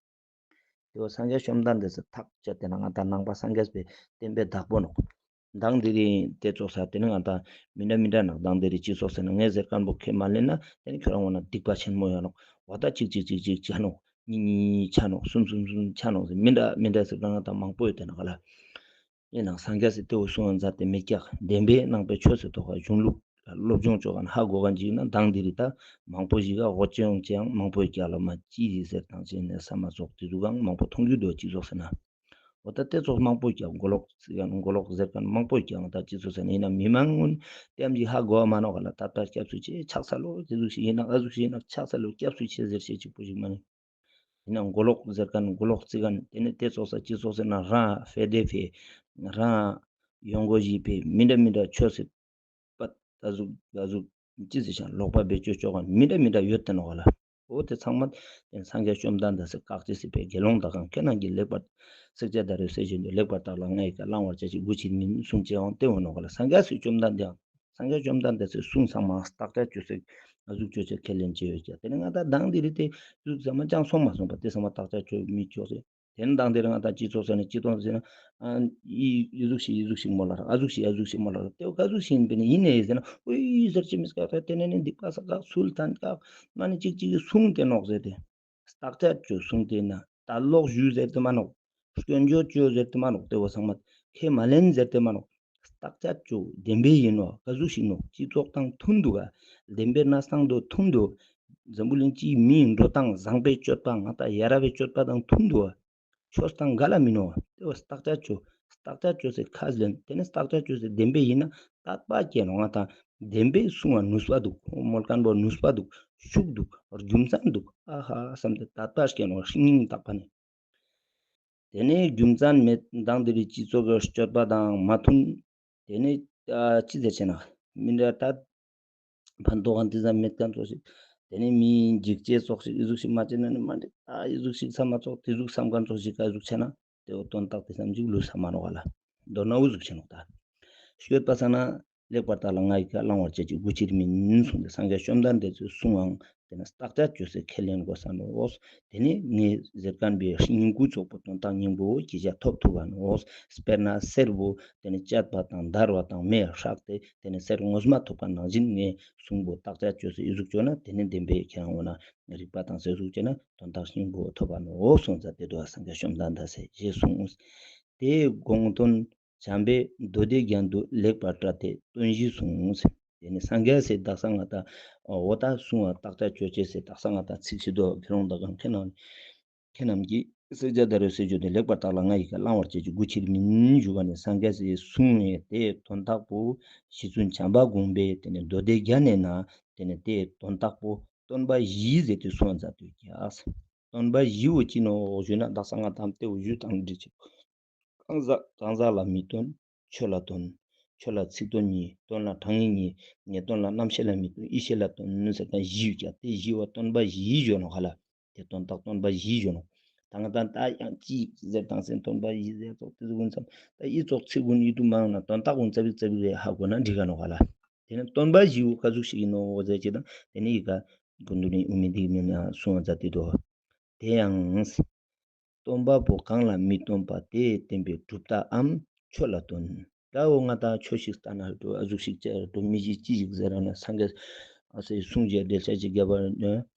དེ་བོ་སངས་རྒྱས་བཅོམ་ལྡན་འདས་སི་ཐག་བཅད་དེ་ན་ང་ཏང་ནང་པ་སངས་རྒྱས་པའི་བསྟན་པའི་བདག་པོ་ནོག། མདང་དེ་རིང་དེ་ཙོགས་ས་དེ་ནི་ང་ཏང་མི་འདྲ་མི་འདྲ་ནོག། མདང་དེ་རིང་སྤྱི་ཚོགས་ཟེར་ན་ངས་ཟེར་མཁན་པོ་ཁས་མ་ལེན་ན་དེ་ནི་ཁྱོད་རང་ངོ་ན་སྡིག་པ་ཆེན་མོ་ཡོད་ནོག། འོ་ད་ཅིག་ཅིག་ཅིག་ཅིག་བྱ་ནོག། གཉིས་གཉིས་ཆ་ནོག་གསུམ་གསུམ་གསུམ་ཆ་ནོག་ཟེར། མི་འདྲ་མི་འདྲ་ཟེར་གང་དང་མང་པོ་ཡོད་དེ་ནོག་ག་ལ། ཡིན་ནའང་སངས་རྒྱས་སི་ཏེ་བོ་གསུང་བ་མཛད་དེ་མི་སྐྱག་བདེན་པའི་ནང་པའི་ཆོས་སི་ཐོག་ག་གཞུང་ལུགས་སློབ་སྦྱོང་ཆོག་ག་ན་ཧ་གོ་ག་འཇིག་ན་མདང་འདི་རི་ད་མང་པོ་ཞིག་ག་འོ་ཅི་ཡོང་ཅི་ཡང་མང་པོ་སྐྱག་ལ་མ་ཅི་ཟེར་དང་ཅི་ནས་ས་མ་ཚོགས་དེ་ཚོ་གང་མང་པོ་མཐོང་རྒྱུ་འདུག་ཅི་ཚོགས་ཟེར་ན། འོ་ད་ལྟའི་ཚོགས་མང་པོ་ཀྱང་མགོ་ལོག་ཟེར་མཁན་མགོ་ལོག་ཟེར་མཁན་མང་པོ་ཀྱང་ད་ཅི་ཚོ་ཟེར་ན་ཡིན་ན་མི་མང་ངུན་ལྟེམ་གྱི་ཧ་གོ་བ་མ་ནོག་ག་ལ། ད་ལྟ་སྐྱབས་སུ་མཆི་ཕྱག་འཚལ་ལོ་དེ་ཟུག་ཞིག་ཡིན་ན་ཨ་ཟུག་ཞིག་ཡིན་ན་ཕྱག་འཚལ་ལོ་སྐྱབས་སུ་མཆི་ཟེར་བཤད་གཅིག་པོ་ཞིག་མ་ནི་ཡིན་ན་མགོ་ལོག་ཟེར་མཁན་མགོ་ལོག་བརྩི་མཁན་དེ་ནི་དེ་ཚོ་ས་ཅི་ཚོ་ཟེར་ན་རང་ཕེ་དེ་ཕེ་རང་ཡོང་སྒོ་ཞིག་ཕེ་མི་འདྲ་མི་འདྲ་ཆོས་སེ་པ་ད་ཟུག་ད་ཟུག་ཅི་ཟེར་ཤང་ལོག་པ་བེད་སྤྱོད་ཆོག་ག་མི་འདྲ་མི་འདྲ་ཡོད་དེ་ནོག་ག་ལ། འོ་དེ་ཚང་མ་དེ་སངས་རྒྱས་བཅོམ་ལྡན་འདས་སི་བཀག་ཅི་སི་པའི་དགེ་སློང་དག་གམ་ཁྱེད་རང་གི་ལེགས་པར་སྲེག་བཅད་ད་རེ་སེ་བཞིན་དུ་ལེགས་པར་བརྟགས་ལ་ང་ཡི་བཀའ་བླང་བར་བྱ་ཞིག་མགུ་ཆིར་མིན་གསུང་ཅི་འོང་དེ་འོང་ནོག་ག་ལ། སངས་རྒྱས་སི་བཅོམ་ལྡན་འདས་སངས་རྒྱས་བཅོམ་ལྡན་འདས་སི་གསུང་ཚང་མ་བརྟག་དཔྱད་བཅོས་སེ་ཨ་ཟུག་བཅོས་ཅི་ཁས་ལེན་ཅི་ཡོད་ཀྱང་དེ་ནི་ང་ད་མདང་འདི་རི་དེ་ཟུག་ཟ་མ་ཅང་སོང་མ་སོང་པ་དེ་ཚང་མ་བརྟག་དཔྱད་བཅོས་མི་བཅོས་སེ། དེ་ནི་མདང་དེར་ང་དང་སྤྱི་ཚོགས་ཟེར་ནས་སྤྱི་ཚོགས་ཟེར་ན། ཨ། ཡི་ཡི་ཟུག་ཤིག་ཡི་ཟུག་ཤིག་མོ་ལ་ར་ཨ་ཟུག་ཤིག་ཨ་ཟུག་ཤིག་མོ་ལ་ར་ཏེའུ་ག་ཟུག་ཤིག་ཡིན་པས་ནི་ཡིན་ནས་ཟེར་ན་ཨུ་ཡི་ཟེར་ཅི་མི་སྐག་ད་དེ་ནས་ནི་འདི་པ་ས་ཀག་ཚུལ་ཐན་ཀག་མ་ནི་ཅིག་ཅིག་གི་གསུང་དེ་ནོག་ཟེར་ཏེ། བརྟག་དཔྱད་བཅོས་གསུང་དེ་ན་ད་ལོག་ཞུ་ཟེར་དེ་མ་ནོག་སྐྱོན་བརྗོད་བཅོས་ཟེར་དེ་མ་ནོག་ཏེ་བོ་ཚང་མ་ཁས་མ་ལེན་ཟེར་དེ་མ་ནོག་བརྟག་དཔྱད་བཅོས་བདེན་པའི་ཡིན་ནོ་ག་ཟུག་ཤིག་ནོ་སྤྱི་ཚོགས་དང་མཐུན་འདུག་ག་བདེན་པའི་གནས་སྟངས་དང་མཐུན་འདུག་འཛམ་བུ་གླིང་སྤྱིའི་མིའི་འགྲོ་སྟངས་བཟང་པོའི་སྤྱོད་པ་ང་དང་ཡ་ར་བའི་སྤྱོད་པ་དང་མཐུན་འདུག་ག་ཆོས་དང་འགལ་ལ་མིན་ནོ། དེ་བ་བརྟག་དཔྱད་བཅོས། བརྟག་དཔྱད་བཅོས་སེ་ཁས་ལེན། དེ་ནས་བརྟག་དཔྱད་བཅོས་སེ་བདེན་པའི་ཡིན་ན་དད་པ་སྐྱེ་ནོ། ང་དང་བདེན་པའི་གསུང་བ་ནུས་པ་འདུག་མོལ་མཁན་པོ་ནུས་པ་འདུག་ཤུགས་འདུག་རྒྱུ་མཚན་འདུག་ཨ་ཧ་བསམ་སྟེ་དད་པ་སྐྱེ་ནོ། ཤིང་སྙིང་དག་པ་ནི། དེ་ནས་རྒྱུ་མཚན་མེད་མདང་དེ་རིགས་སྤྱི་ཚོགས་ཀྱི་སྤྱོད་པ་དང་མ་མཐུན། དེ་ནས་ཨ་ཅི་ཟེར་ཆེ་ན་མི་འདྲ་ད། ཕན་ཐོགས་ཀྱང་དེ་ཙམ་མེད་མཁན་ཚོགས་ཤིག་དེ་ནས་མིའི་འཇིགས་བྱེད་ཚོགས་ཤིག་ཨི་ཟུག་ཤིག་མ་བྱས་ན་ནི་མ་འགྲིག་ད་ཨི་ཟུག་ཤིག་བསམ་མ་ཚོགས་དེ་ཟུག་བསམ་མཁན་ཚོགས་ཤིག་ག་ཨི་ཟུག་བྱས་ན་དེ་འོ་དོན་དག་དེ་ཙམ་ཅིག་ལུས་ས་མ་ནོག་ག་ལ། མདོར་ན་ཨུ་ཟུག་བྱས་ནོག་ད། ཤོད་པ་ས་ན་ལེགས་པར་བརྟགས་ལ་ང་ཡི་བཀའ་བླང་བར་བྱ་ཅིག་མགུ་ཆིར་མིན་གསུངས་ཏེ་སངས་རྒྱས་བཅོམ་ལྡན་འདས་ཚོས་གསུང་ཨང་དེ་ན་བརྟག་དཔྱད་བཅོས་སེ་ཁས་ལེན་དགོས་ས་ནོ། དེ་ནས་ངས་ཟེར་མཁན་པའི་སྙིང་ཁུ་ཚོགས་པོ་དོན་དག་སྙིང་པོ་ཇི་བྱ་ཐོབ་ཐུབ་པ་ནོ། དཔེར་ན་གསེར་བོ་དེ་ནི་བཅད་པ་དང་བརྡར་བ་དང་མེ་ཧྲག་སྟེ་དེ་ནི་གསེར་ངོས་མ་ཐོབ་པ་ནང་བཞིན་ངས་གསུང་པོ་བརྟག་དཔྱད་བཅོས་སེ་ཨི་ཟུག་བཅོས་ན་དེ་ནི་བདེན་པའི་ཁྱེད་རང་འོ་ན་རིག་པ་དང་སེ་ཟུག་བཅོས་ན་དོན་དག་སྙིང་པོ་ཐོབ་པ་ནོ་གསུངས་ཙ་དེ་དུ་བ་སངས་རྒྱས་བཅོམ་ལྡན་འདས་སེ་ཞེས་གསུངས། དེའི་དགོངས་དོན་བྱམས་པས་མདོ་སྡེ་རྒྱན་དུ་ལེགས་པར་བཀྲལ་ཏེ་དོན་བཞི་གསུངས། དེ་ནི་སངས་རྒྱས་སེ་དག་ས་ང་ད་འོ་ད་གསུང་བ་བརྟག་དཔྱད་བཅོས་བྱས་སེ་དག་ས་ང་ད་ཚིག་ཤི་དོ་དགེ་སློང་དག་གམ་ཁྱེད་རང་ཁྱེད་རྣམས་ཀྱིས་བསྲེག་བཅད་བརྡར་རེ་སེ་བཅོས་ཏེ་ལེགས་པར་བརྟགས་ལ་ང་ཡི་བཀའ་བླང་བར་བྱེད་ཅིག་མགུ་ཆིར་མིན་ཞུ་བ་ནི་སངས་རྒྱས་སི་གསུང་ནས་དེའི་དོན་དག་པོ་རྗེ་བཙུན་བྱམས་པ་དགོངས་པས་དེ་ནི་མདོ་སྡེ་རྒྱན་ནས་ན་དེ་ནི་དེའི་དོན་དག་པོ་སྟོན་པ་བཞི་ཟེར་ཏེ་གསུངས་མཛད་དུ་ཀྱག་སྟོན་པ་བཞི་བོ་ཅི་ནོ་ཞུས་ན་དག་ས་ང་དམ་དེ་བོ་ཞུ་དང་འདྲི་ཅིག་གང་ཟག་གང་ཟག་ལ་མི་སྟོན། ཆོས་ལ་སྟོན། ཆོས་ལ་ཚིག་དོན་གཉིས། དོན་ལ་དྲང་ངེས་གཉིས། ངེས་དོན་ལ་རྣམ་ཤེས་ལ་མི་སྟོན། ཡིད་ཤེས་ལ་སྟོན་ཟེར་མཁན་བཞི་ཡོད་ཀྱང་དེ་བཞི་བ་སྟོན་པ་བཞི་ཞུ་ནོ་ཧ་ལ། དེ་དོན་དག་སྟོན་པ་བཞི་ཞུ་ནོ། ད་ང་དང་ད་ཡང་ཅིག་ཟེར་དང་སེམས་སྟོན་པ་བཞི་ཟེར་ཚོགས་དེ་ཚོ་ཀུན་ཙམ་ད་ཡིད་ཚོགས་ཚིག་ཀུན་ཡིད་དུ་མ་འོང་ན་དོན་དག་ཀུན་ཙ་པིག་ཙ་པིག་རེ་ཧ་གོ་ན་འགྲིག་ག་ནོ་ཧ་ལ། དེ་ནི་སྟོན་པ་བཞི་བོ་ག་ཟུག་ཞིག་ཡིན་ནོ་ཟེར་ཅིག་དང་དེ་ནི་ཡི་ག་ཀུན་ཏུ་ནི་དབུ་མའི་འདི་མིན་ན་གསུང་བ་མཛད་དེ་དོ། དེ་ཡང་། སྟོན་པ་པོ་གང་ལ་མི་སྟོན་པ་དེས་བསྟན་པའི་གྲུབ་རྟགས་འམ་ཆོས་ལ་སྟོན། ད་འོ་ང་དང་ཆོས་ཤིག་ལྟ་ན་འགྲོ་ཨ་ཟུག་ཤིག་ཅེ་འགྲོ་མི་ཞིག་ཅི་ཞིག་ཟེར་ར་ན་སངས་རྒྱས་ཨ་སེ་གསུང་བྱས་འགྲེལ་བཤད་ཅིག་བརྒྱབ་པ་ནི།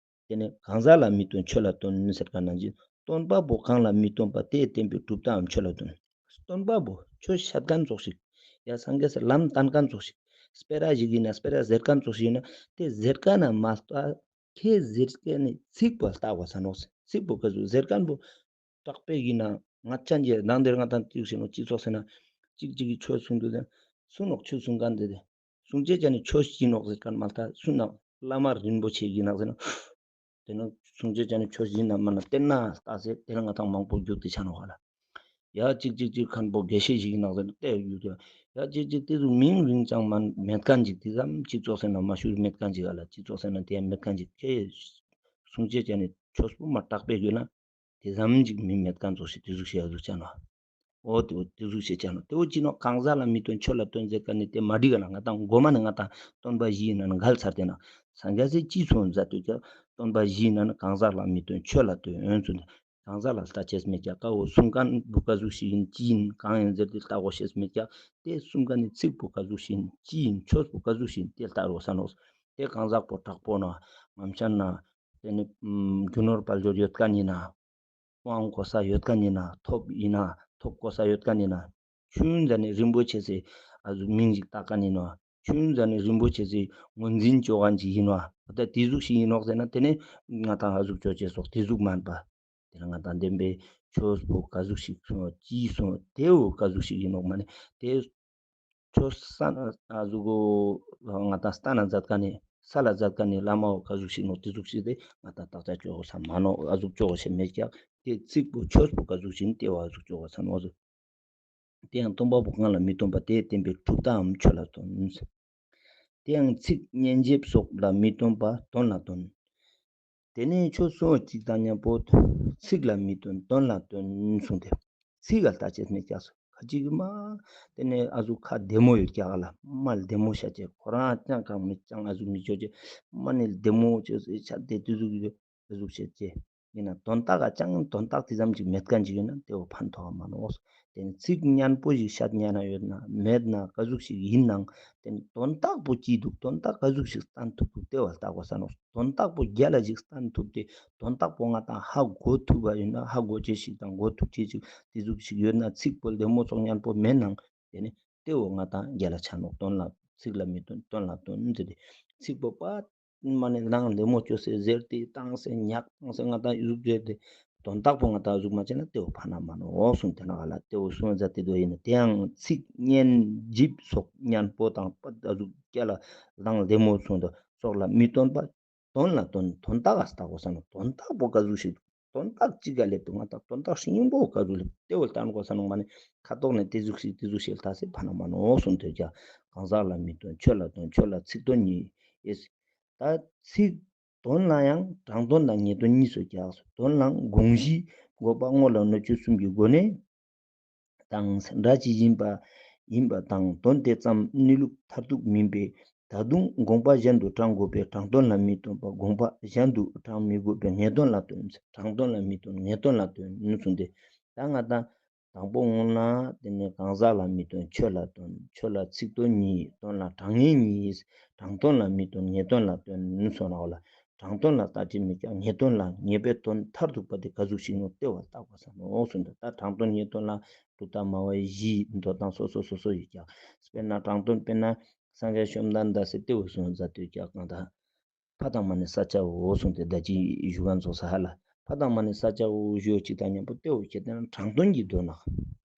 དེ་ནི་གང་ཟག་ལ་མི་སྟོན་ཆོས་ལ་སྟོན་ཟེར་ག་ནང་བཞིན་སྟོན་པ་པོ་གང་ལ་མི་སྟོན་པ་དེས་བསྟན་པའི་གྲུབ་རྟགས་འམ་ཆོས་ལ་སྟོན། སྟོན་པ་པོ་ཆོས་བཤད་མཁན་ཙོགས་ཤིག་ཡ་སངས་རྒྱས་སི་ལམ་བསྟན་མཁན་ཙོགས་ཤིག་སྤེ་ར་ཞིག་ཡིན་ན་སྤེ་ར་ཟེར་མཁན་ཙོགས་ཤིག་ཡིན་ན་དེ་ཟེར་མཁན་ན་མ་ལྟ། ཁྱེད་ཟེར་མཁན་ནི་ཚིག་པོ་ལྟ་དགོས་ས་ནོག་ཚིག་པོ་ག་ཟུག་ཟེར་མཁན་པོ་དྲག་པོ་ཡིན་ན་ང་ཅན་གྱི་ནང་དེར་ང་དང་ཅིག་ཟེར་ནོག་ཅི་ཚོགས་ཟེར་ན་ཅིག་ཅིག་གིས་ཆོས་གསུང་དུས་ཟེར་གསུང་ནོག་ཆོས་གསུང་མཁན་དེ་དེ་གསུང་བྱེད་ཅན་ནི་ཆོས་ཡིན་ནོག་ཟེར་མཁན་མ་ལྟ་གསུང་ནོག་བླ་མ་རིན་པོ་ཆེ་ཡིན་ནོག་ཟེར་ན། དེ་ནི་གསུང་བྱེད་ཅན་ནི་ཆོས་ཡིན་ན་མིན་ན་བལྟས་ན་ལྟ་ཟེར་དེ་ནི་ང་དང་མང་པོ་རྒྱུག་དེ་ཆ་ནོག་ཧ་ལ། ཡ་གཅིག་གཅིག་གཅིག་མཁན་པོ་དགེ་བཤེས་ཞིག་ཡིན་ནོག་ཟེར་ན་བལྟས་ཡོད་ཀྱང་ཡ་གཅིག་གཅིག་དེ་ཚོ་མིང་རིང་ཅང་མ་མེད་མཁན་ཅིག་དེ་ཙམ་གཅིག་ཙོགས་ཟེར་ན་མ་ཤུར་མེད་མཁན་ཅིག་ཨ་ལ་གཅིག་ཙོགས་ཟེར་ན་དེ་ཡང་མེད་མཁན་ཅིག་ཁྱེད་གསུང་བྱེད་ཅན་ནི་ཆོས་པོ་མ་དྲག་པོ་ཡོད་ན་དེ་ཙམ་གཅིག་མིང་མེད་མཁན་ཙོགས་ཤིག་དེ་ཟུག་ཤིག་ཡ་ཟུག་ཆ་ནོག་འོ་དེ་འོ་དེ་ཟུག་ཤིག་ཆ་ནོག་དེ་འོ་ཅི་ནོག་གང་ཟག་ལ་མི་སྟོན་ཆོས་ལ་སྟོན་ཟེར་མཁན་ནི་དེ་མ་འགྲིག་ག་ལ་ང་དང་མགོ་མ་ནས་ང་དང་སྟོན་པ་བཞི་ཡིན་ན་ནི་འགལ་ཚར་དེ་ན་སངས་རྒྱས་སི་ཅི་གསུང་མཛད་དུས་ཀྱང་སྟོན་པ་བཞི་ཡིན་ན་ནི་གང་ཟག་ལ་མི་སྟོན་ཆོས་ལ་སྟོན་འོན་ཚུལ་ནི། གང་ཟག་ལ་ལྟ་ཅེས་མེད་ཀྱང་ཀ་འོ་གསུང་མཁན་བུ་ག་ཟུག་ཞིག་ཡིན་ཅི་ཡིན་གང་ཡིན་ཟེར་ཏེ་ལྟ་དགོས་ཤེས་མེད་ཀྱང་དེ་གསུང་མཁན་ནི་ཚིག་བུ་ག་ཟུག་ཞིག་ཡིན་ཅི་ཡིན་ཆོས་བུ་ག་ཟུག་ཞིག་ཡིན་དེ་ལྟ་རོགས་ས་ནོག་དེ་གང་ཟག་པོ་དྲག་པོ་ན་ངམ་ཤན་ན་ དེ་ནི་ཨམ་རྒྱུ་ནོར་དཔལ་འབྱོར་ཡོད་མཁན་ཡིན་ན། དབང་གོ་ས་ཡོད་མཁན་ཡིན་ན། ཐོབ་ཡིན་ན། ཐོབ་གོ་ས་ཡོད་མཁན་ཡིན་ན། ཆུང་ཙག་ནས་རིན་པོ་ཆེ་ཟེར་ཨ་ཟུག་མིང་ཞིག་བཏགས་མཁན་ཡིན་ནོ། ཆུང་ཙག་ནས་རིན་པོ་ཆེ་ཟེར་ངོས་འཛིན་བྱེད་མཁན་ཅིག་ཡིན་ནོ། ད་དེ་ཟུག་ཞིག་ཡིན་ནོག་ཟེར་ན། དེ་ནས་ང་དང་ཨ་ཟུག་ཅོ་ཅེས་སོགས་དེ་ཟུག་མན་པ། དེ་ནས་ང་དང་བདེན་པའི་ཆོས་པོ་ག་ཟུག་ཞིག་སོང་ཅི་སོང་དེའོ་ག་ཟུག་ཞིག་ཡིན་ནོག་མ་ནི་དེ། ཆོས་ས་ན་ཨ་ཟུག་གོ། ང་དང་ས་ན་མཛད་མཁན་ནི་ས་ལ་མཛད་མཁན་ནི་བླ་མའོ་ག་ཟུག་ཞིག་ནོག་དེ་ཟུག་ཞིག་དེ་ང་དང་བརྟག་དཔྱད་བྱེད་དགོས་ས་མ་ནོག་ཨ་ཟུག་བྱེད་དགོས་ཤེས་མེད་ཀྱག་དེ་ཚིག་པོ་ཆོས་པོ་ག་ཟུག་ཞིག་ནི་དེ་བ་ཨ་ཟུག་བྱེད་དགོས་ས་ནོག་ཟུག་དེ་ཡང་སྟོན་པ་པོ་གང་ལ་མི་སྟོན་པ་དེས་བསྟན་པའི་གྲུབ་རྟགས་འམ་ཆོས་ལ་སྟོན། དེ་ཡང་ཚིག་སྙན་འཇེབས་སོགས་ལ་མི་སྟོན་པ་དོན་ལ་སྟོན། དེ་ནས་ཆོས་གསུང་བ་གཅིག་དང་མཉམ་པོ་ཚིག་ལ་མི་སྟོན་དོན་ལ་སྟོན་གསུངས་ཏེ། ཚིག་ག་ལྟ་ཅེས་མེད་ཀྱག་སོ་ཁ་ཅིག་གི་མ། དེ་ནས་ཨ་ཟུག་ཁ་བདེ་མོ་ཡོད་ཀྱག་ལ་མ་བདེ་མོ་བཤད་ཅེས་ཁོ་རང་ཅང་གང་མི་ཅང་ཨ་ཟུག་མི་ཆོ་ཅེས་མ་ནི་བདེ་མོ་ཅོས་ཟེར་ཆ་དེ་དུས་ཟུག་ཡོད། ཟུག་བྱེད་ཅེས། ཡིན་ན་དོན་དག་ག་ཅང་དོན་དག་དེ་ཙམ་ཅིག་མེད་མཁན་ཅིག་ཡོད་ན་དེ་བོ་ཕན་ཐོགས་མ་ནོག་དེ་ནི་ཚིག་སྙན་པོ་ཞིག་བཤད་ཉན་ན་ཡོད་ན་མེད་ན་ག་ཟུག་ཞིག་ཡིན་ནང་དེ་ནི་དོན་དག་པོ་ཅི་འདུག་དོན་དག་ག་ཟུག་ཞིག་བསྟན་ཐུབ་འདུག་དེ་བ་ལྟ་དགོས་ས་ནོག་དོན་དག་པོ་རྒྱལ་ལ་ཞིག་བསྟན་ཐུབ་སྟེ་དོན་དག་པོ་ང་དང་ཧ་གོ་ཐུབ་པ་ཡིན་ན་ཧ་གོ་ཅེས་ཞིག་དང་གོ་ཐུབ་ཅེས་ཞིག་དེ་ཟུག་ཞིག་ཡོད་ན་ཚིག་པོ་ལྡེ་མོ་ཙོགས་སྙན་པོ་མེད་ནང་དེ་ནི་དེ་བོ་ང་དང་རྒྱལ་ལ་ཆ་ནོག་དོན་ལ་ཚིག་ལ་མི་སྟོན་དོན་ལ་སྟོན་ཟེར་ཏེ་ཚིག་པོ་པ། མ་ནི་ནང་ལྡེ་མོ་ཅོ་སེ་ཟེར་ཏེ་བཏང་སེ་ཉག་བཏང་སེ་ང་དང་ཟུག་ཟེར་ཏེ་དོན་དག་པོ་ང་དང་ཟུག་མ་བྱས་ན་དེ་བོ་ཕན་མ་ནོག་གསུངས་ཏེ་ན་ག་ལ་དེ་བོ་གསུངས་མཛད་དེ་དོ་ཡིན་ན་དེ་ཡང་ཚིག་སྙན་འཇེབས་སོགས་སྙན་པོ་དང་པ་ད་ཟུག་སྐད་ལ་ནང་ལྡེ་མོ་གསུངས་དོ་སོགས་ལ་མི་སྟོན་པ་དོན་ལ་སྟོན་དོན་དག་ག་ལྟ་དགོས་ས་ནོག་དོན་དག་པོ་ག་ཟུག་ཞིག་དོན་དག་གཅིག་ག་སླེབས་དུ་ང་དང་དོན་དག་སྙིང་པོ་ག་ཟུག་སླེབས་དེ་བོ་ལྟ་དགོས་ས་ནོག་མ་ནི་ཁ་ཐོག་ནས་དེ་ཟུག་ཞིག་དེ་ཟུག་ཞིག་ལྟ་སེ་ཕན་མ་ནོག་གསུངས་དོ་ཀྱང་གང་ཟག་ལ་མི་སྟོན་ཆོས་ལ་སྟོན་ཆོས་ལ་ཚིག་དོན་གཉིས། ད་ཚིག་དོན་ལ་ཡང་དྲང་དོན་དང་ངེས་དོན་གཉིས་སུ་རྒྱག་དོན་ལ་དགོངས་གཞིའི་དགོས་པ་དངོས་ལ་གནོད་བྱེད་གསུམ་གྱི་སྒོ་ནས་དང་སྒྲ་ཇི་བཞིན་པ་ཡིན་པ་དང་དོན་དེ་ཙམ་གནས་ལུགས་མཐར་ཐུག་མིན་པས་ད་དུང་དགོངས་པ་གཞན་དུ་དྲང་དགོས་པས་དྲང་དོན་ལ་མི་སྟོན་པ་དགོངས་པ་གཞན་དུ་དྲང་མི་དགོས་པས་ངེས་དོན་ལ་སྟོན། དྲང་དོན་ལ་མི་སྟོན་ངེས་དོན་ལ་སྟོན་གསུངས་ཏེ། ད་ང་དང་དང་པོ་སྔོན་ལ་དེ་ནས་གང་ཟག་ལ་མི་སྟོན་ཆོས་ལ་སྟོན། ཆོས་ལ་ཚིག་དོན་གཉིས་དོན་ལ་དྲང་ངེས་གཉིས། དྲང་དོན་ལ་མི་སྟོན་ངེས་དོན་ལ་སྟོན་སོགས་ན་འོ་ལ་དྲང་དོན་ལ་ལྟ་ཅི་མི་ཀྱང་ངེས་དོན་ལ་ངེས་པའི་དོན་མཐར་ཐུག་པ་དེ་ག་ཟུག་ཞིག་ནོ་ལྟེ་བར་བརྟག་པ་ས་ནོ་གསུངས་འདུག་ད་དྲང་དོན་ངེས་དོན་ལ་གྲུབ་མཐའ་སྨྲ་བ་བཞིའི་མདོ་དང་སོ་སོ་སོ་སོ་ཡོད་ཀྱང་དཔེར་ན་དྲང་དོན་དཔེར་ན་སངས་རྒྱས་བཅོམ་ལྡན་འདས་སེ་ལྟེ་བུ་སོང་མཛད་དུས་ཀྱང་གང་ལྟར། ཕ་དང་མ་ནི་ས་ཆའོ་གསུངས་ཏེ་ད་ཅི་ཞུ་ག་འཛོགས་ས་ཧ་ལ། ཕ་དང་མ་ནི་ས་ཆའོ་ཞུ་ཅིག་དང་མཉམ་པོ་ལྟེ་བོ་ཁྱེད་དེ་ན་དྲང་དོན་གྱི་དོན་ལ།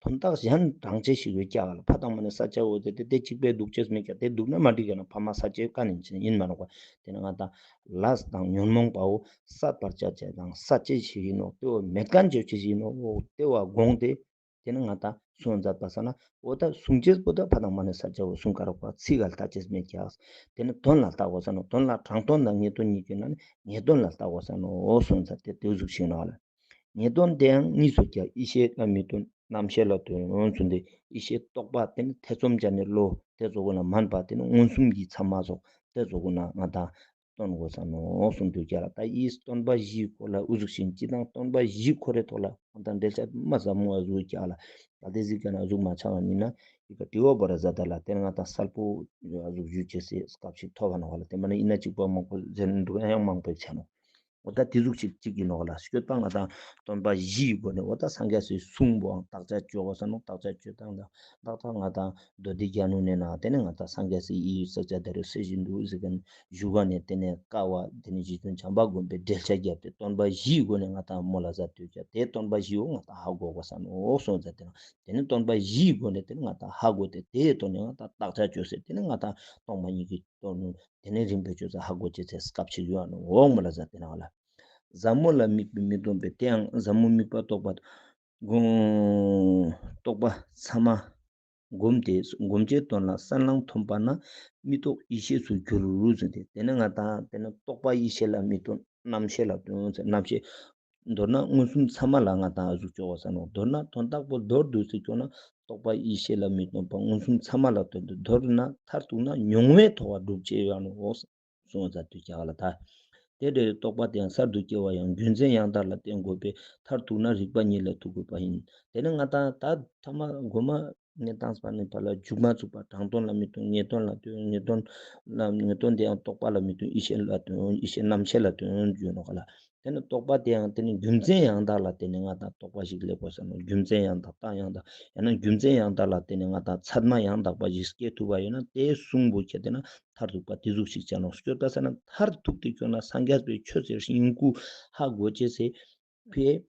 དོན་དག་གཞན་དྲང་ཆེ་ཞིག་ཡོད་ཀྱག་ལ་ཕ་དང་མ་ནི་ས་ཆའོ་དེ་དེ་དེ་གཅིག་པའི་སྡུག་ཅེས་མེད་ཀྱག་དེ་སྡུག་ན་མ་འགྲིག་ག་ན་ཕ་མ་ས་ཆའི་ཀ་ནི་ཡིན་མ་རུང་བ་དེ་ན་ང་དང་ལས་དང་ཉོན་མོངས་པའོ་སད་པར་བྱ་བྱ་དང་ས་ཆེ་ཞིག་ཡིན་ནོ་ལྟེ་བོ་མེད་མཁན་བྱ་བྱེད་ཞིག་ཡིན་ནོ་ལྟེ་བ་དགོངས་ཏེ། དེ་ནི་ང་དང་གསུང་མཛད་པ་ས་ན་འོ་ད་གསུང་ཅེས་པོ་ད་ཕ་དང་མ་ནི་ས་ཆའོ་གསུང་ཀ་རོག་པ་ཚིག་ག་ལྟ་ཅེས་མེད་ཀྱག་དེ་ནི་དོན་ལ་ལྟ་དགོས་ས་ནོ་དོན་ལ་དྲང་དོན་དང་ངེས་དོན་གཉིས་ཀྱི་ནང་ནས་ངེས་དོན་ལ་ལྟ་དགོས་ས་ནོ་འོ་གསུང་མཛད་དེ་དེ་ཟུག་ཤིག་ནོ་ལ། ངེས་དོན་དེའང་གཉིས་སུ་ཀྱག་ཡེ་ཤེས་ལ་མི་སྟོན་རྣམ་ཤེས་ལ་སྟོན་འོ་ཚུན་དེ་ཡེ་ཤེས་རྟོག་པ་དེ་ནི་ཐེ་ཚོམ་ཅན་ནི་བློ་དེ་ཚོ་གུ་ན་མན་པ་དེ་ནི་མངོན་སུམ་གྱི་ཚད་མ་སོགས་དེ་ཚོ་གུ་ན་ང་དང་། སྟོན་དགོས་ས་ནོ་གསུངས་དུས་ཀྱང་ལ་ད་ཡིས་སྟོན་པ་བཞིའི་སྐོར་ལ་ཨུ་ཟུག་ཤིང་སྤྱི་དང་སྟོན་པ་བཞིའི་སྐོར་རེ་ཐོག་ལ་ང་དང་འགྲེལ་བཤད་མ་ཟབ་མོ་ཨ་ཟུག་ཀྱང་ལ་ད་དེ་ཟིག་ཀྱང་ན་ཨ་ཟུག་མ་ཆགས་པ་ཡིན་ན་ཡི་ག་དྲི་བ་བོ་ར་ཟ་ད་ལ་དེ་ང་དང་གསལ་པོ་ཨ་ཟུག་ཞུ་བྱེད་སའི་སྐབས་ཤིག་ཐོབ་པ་ནོ་ག་ལ་དེ་མ་ནི་ཡིན་ན་གཅིག་པ་མང་པོ་ཟེར་འདུག་ཡང་མང་པོ་ཆ་ནོ། འོ་ད་དེ་ཟུག་ཅིག་ཅིག་ཡིན་ནོ་ག་ལ་སྐྱོད་པ་ང་དང་སྟོན་པ་བཞིའི་སྒོ་ནས་འོ་ད་སངས་རྒྱས་སའི་གསུང་པོའང་བརྟག་དཔྱད་བྱོས་དགོས་ས་ནོ་བརྟག་དཔྱད་བྱོས་སྟངས་དང་བརྟག་ཐག་ང་དང་། མདོ་སྡེ་རྒྱན་ལུང་ནས་ན་དེ་ནས་ང་དང་སངས་རྒྱས་སའི་ཡི་ས་ཆ་དེ་རུ་སེ་བཞིན་དུ་ཟེར་མཁན་བཞུགས་པ་ནས་དེ་ནས་བཀའ་བ་དེ་ནས་རྗེ་བཙུན་བྱམས་པ་མགོན་པོས་འགྲེལ་བཤད་བརྒྱབ་སྟེ་སྟོན་པ་བཞིའི་སྒོ་ནས་ང་དང་མོལ་ལ་ཟ་དུས་ཀྱང་དེ་སྟོན་པ་བཞིའོ་ང་དང་ཧ་གོ་དགོས་ས་ནོ་གསུངས་ཟེར་དེ་ན་དེ་ནས་སྟོན་པ་བཞིའི་སྒོ་ནས་དེ་ནས་ང་དང་ཧ་གོ་སྟེ་དེའི་ཐོག་ནས་ང་དང་བརྟག་དཔྱད་བྱོས་ཟེར་དེ་ནས་ང་དང་སྟོང་པ་ཉིད་ཀྱི་དོན་དེ་ནས་རིམ་པས་བྱོས་ས་ཧ་གོ་ཅེས་ཚེ་སྐབས་ཤིག་ཡོད་ནོ་འོ་མོལ་ལ་ཟ་དེ་ན་ང་ལ་ཟབ་མོ་ལ་དམིགས་པའི་མི་སྟོན་པས་དེའང་ཟབ་མོ་དམིགས་པ་རྟོགས་པ། དགོངས་རྟོགས་པ་ཚད་མ་བསྒོམ་སྟེ་སྒོམ་བྱེད་དོན་ལ་གསལ་སྣང་ཐོན་པ་ན་མི་རྟོག་ཡེ་ཤེས་སུ་འགྱུར་རོ་ཟེར་ཏེ་དེ་ནས་ང་དང་དེ་ནས་རྟོག་པ་ཡེ་ཤེས་ལ་མི་སྟོན་རྣམ་ཤེས་ལ་སྟོན་ཟེར་རྣམ་ཤེས། མདོར་ན་མངོན་སུམ་ཚད་མ་ལ་ང་དང་ཨ་ཟུག་ཅོག་གོ་ས་ནོ། མདོར་ན་དོན་དག་པོ་མདོར་བསྡུས་སུ་ཀྱོག་ན་རྟོག་པ་ཡེ་ཤེས་ལ་མི་སྟོན་པ་མངོན་སུམ་ཚད་མ་ལ་སྟོན་ཏེ་མདོར་ན་མཐར་ཐུག་ན་མྱོང་བའི་ཐོག་བ་སྒྲུབ་བྱེད་ཡོད་ནོ། གསུངས་ས་དུས་ཀྱག་ལ་ད། དེ་འདྲའི་རྟོག་པ་དེ་ཡང་གསར་དུ་སྐྱེ་བ་ཡང་རྒྱུ་མཚན་ཡང་དག་ལ་བརྟེན་དགོས་པས་མཐར་ཐུག་ན་རིག་པ་ཉིད་ལ་ཐུག་དགོས་པ་ཡིན། དེ་ནི་ང་དང་ད་ཐ་མ་མགོ་མ་ ངས་བཏང་པ་ནི་ཕར་ལ་མཇུག་མ་བཙུགས་པ། དྲང་དོན་ལ་མི་ལྟོས། ངེས་དོན་ལ་ལྟོས། ངེས་དོན་ལ་ངེས་དོན་དེ་ཡང་རྟོག་པ་ལ་མི་ལྟོས། ཡིད་ཤེས་ལ་ལྟོས། ཡིད་ཤེས་རྣམ་ཤེས་ལ་ལྟོས་ཡོད་ནོ་ག་ལ། དེ་ནི་རྟོག་པ་དེ་ཡང་དེ་ནི་རྒྱུ་མཚན་ཡང་དག་ལ་བརྟེན་ནས་ང་དང་རྟོག་པ་ཞིག་སླེབས་པ་ཟེར་ནོ། རྒྱུ་མཚན་ཡང་དག་རྟགས་ཡང་དག་ཡང་ན་རྒྱུ་མཚན་ཡང་དག་ལ་བརྟེན་ནས་ང་དང་ཚད་མ་ཡང་དག་པ་ཞིག་སྐྱེ་ཐུབ་པ་ཡོད་ན། དེ་གསུང་བོ་ཁྱེད་དེ་ན་མཐར་ཐུག་པ་དེ་ཟུག་ཞིག་བྱ་ནོ། སྐྱོད་པ་ཟེར་ན་མཐར་ཐུག་དེ་ཁྱོད་ན་སངས་རྒྱས་པའི་ཆོས་ཟེར་སྙིང་ཁུ་ཧ་གོ་ཅེས་ཟེར་ཕེ།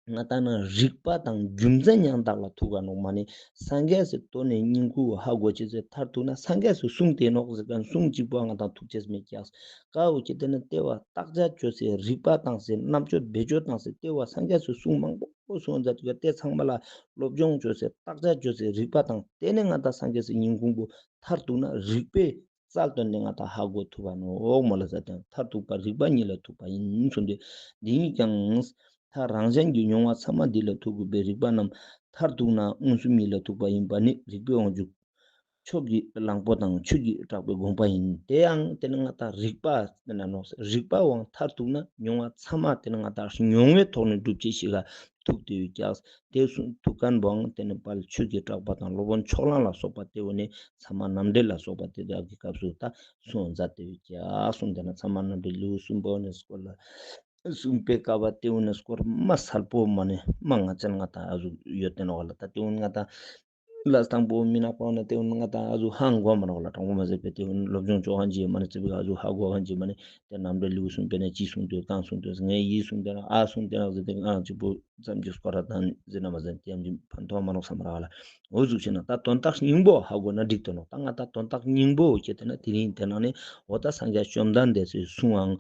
ང་ད་ན་རིགས་པ་དང་རྒྱུ་མཚན་ཡང་དག་ལ་ཐུག་ག་ནོག་མ་ནི། སངས་རྒྱས་སི་ལྟོས་ནས་སྙིང་ཁུ་ཧ་གོ་ཅེས་ཟེར་མཐར་ཐུག་ན་སངས་རྒྱས་སི་གསུང་དེ་ནོག་ཟེར་ག་གསུང་གཅིག་པོ་ང་དང་ཐུག་ཅེས་མེད་ཀྱག། ཀ་བོ་ཁྱེད་དེ་ན་ལྟེ་བ་བརྟག་དཔྱད་བཅོས་སེ་རིགས་པ་བཏང་སེ་རྣམ་དཔྱོད་བེད་སྤྱོད་བཏང་སེ་ལྟེ་བ་སངས་རྒྱས་སི་གསུང་མང་པོ་གསུང་མཛད་དུས་དེ་ཚང་མ་ལ་སློབ་སྦྱོང་བཅོས་སེ་བརྟག་དཔྱད་བཅོས་སེ་རིགས་པ་དང་དེ་ནས་ང་དང་སངས་རྒྱས་སི་སྙིང་ཁུ་བོ་མཐར་ཐུག་ན་རིགས་པའི་རྩལ་བཏོན་ནས་ང་དང་ཧ་གོ་ཐུབ་པ་ནོ། འོག་མོ་ལ་ཟ་དང་མཐར་ཐུག་པ་རིགས་པ་གཉིས་ལ་ཐུག་པ་ཡིན་གསུངས་ཏེ། འདི་ཉིད་ཀྱང་། མཐར་རང་གཞན་གྱི་མྱོང་བ་ཚད་མ་འདི་ལ་ཐུག་དགོས་པའི་རིགས་པ་རྣམས་མཐར་ཐུག་ན་མངོན་སུམ་ཉིད་ལ་ཐུག་པ་ཡིན་པ་ནི་རིགས་པའི་དབང་ཕྱུག་ཕྱོགས་ཀྱི་གླང་པོ་དང་ཆོས་ཀྱི་གྲགས་པའི་དགོངས་པ་ཡིན། དེ་ཡང་དེ་ནི་ང་དང་རིགས་པ་དེ་ན་ནོ། རིགས་པའང་མཐར་ཐུག་ན་མྱོང་བ་ཚད་མ་དེ་ནི་ང་དང་མྱོང་བའི་ཐོག་ནས་སྒྲུབ་བྱེད་ཞིག་ལ་ཐུག་དེ་ཡོད་ཀྱག། དེ་གསུང་ཐུག་མཁན་པོའང་དེ་ནི་དཔལ་ཆོས་ཀྱི་གྲགས་པ་དང་སློབ་དཔོན་ཕྱོགས་གླང་ལ་སོགས་པ་དེ་བོ་ནི་ཚད་མ་རྣམ་འགྲེལ་ལ་སོགས་པ་དེ་དག་གི་སྐབས་སུ་ད་གསུང་མཛད་དེ་ཡོད་ཀྱག་གསུང་། དེ་ན་ཚད་མ་རྣམ་འགྲེལ་ལེའུ་གསུམ་པོ་ནི་སྐོར་ལ་གསུང་པའི་སྐབས་དེ་བོ་ནི་སྐོར་མ་གསལ་པོ་མ་ནི་མ་ང་ཅན་ང་དང་ཨ་ཟུག་ཡོད་དེ་ནོ་ག་ལ། ད་དེ་བོ་ནི་ང་དང་ལ་སྟངས་པོ་མི་ནག་པོ་ན་དེ་བོ་ནི་ང་དང་ཨ་ཟུག་ཧང་གོ་མ་ནོ་ག་ལ། དྲང་པོ་མ་ཟེར་པའི་དེ་བོ་ནི་སློབ་སྦྱོང་ཆོག་ཧང་ཅི་མ་ནི་ཙི་བི་ཨ་ཟུག་ཧ་གོ་ཧང་ཅི་མ་ནི། དེ་རྣམ་འགྲེལ་ལེའུ་གསུམ་པའི་ནས་ཅི་གསུང་དོན་གང་གསུང་དོན་ངས་ཡིད་གསུང་དོན་ཨ་གསུང་དོན་ཟེར་ཏེ་ཨང་གཅིག་པུ་ཙམ་གྱི་སྐོར་ར་དང་ཟེར་ན་མ་ཟེར་ཏེ་ཡང་ཕན་ཐོགས་མ་ནོག་བསམ་ར་བ་ལ། འོ་ཟུག་བྱས་ན་ད་དོན་དག་སྙིང་པོ་ཧ་གོ་ན་འགྲིག་དོ་ནོག། ད་ང་ད་དོན་དག་སྙིང་པོ་བྱས་ཏེ་ན་དེ་རིང་དེ་ནང་ནས་འོ་ད་སངས་རྒྱས་བཅོམ་ལྡན་འདས་སི་གསུང་ཨང་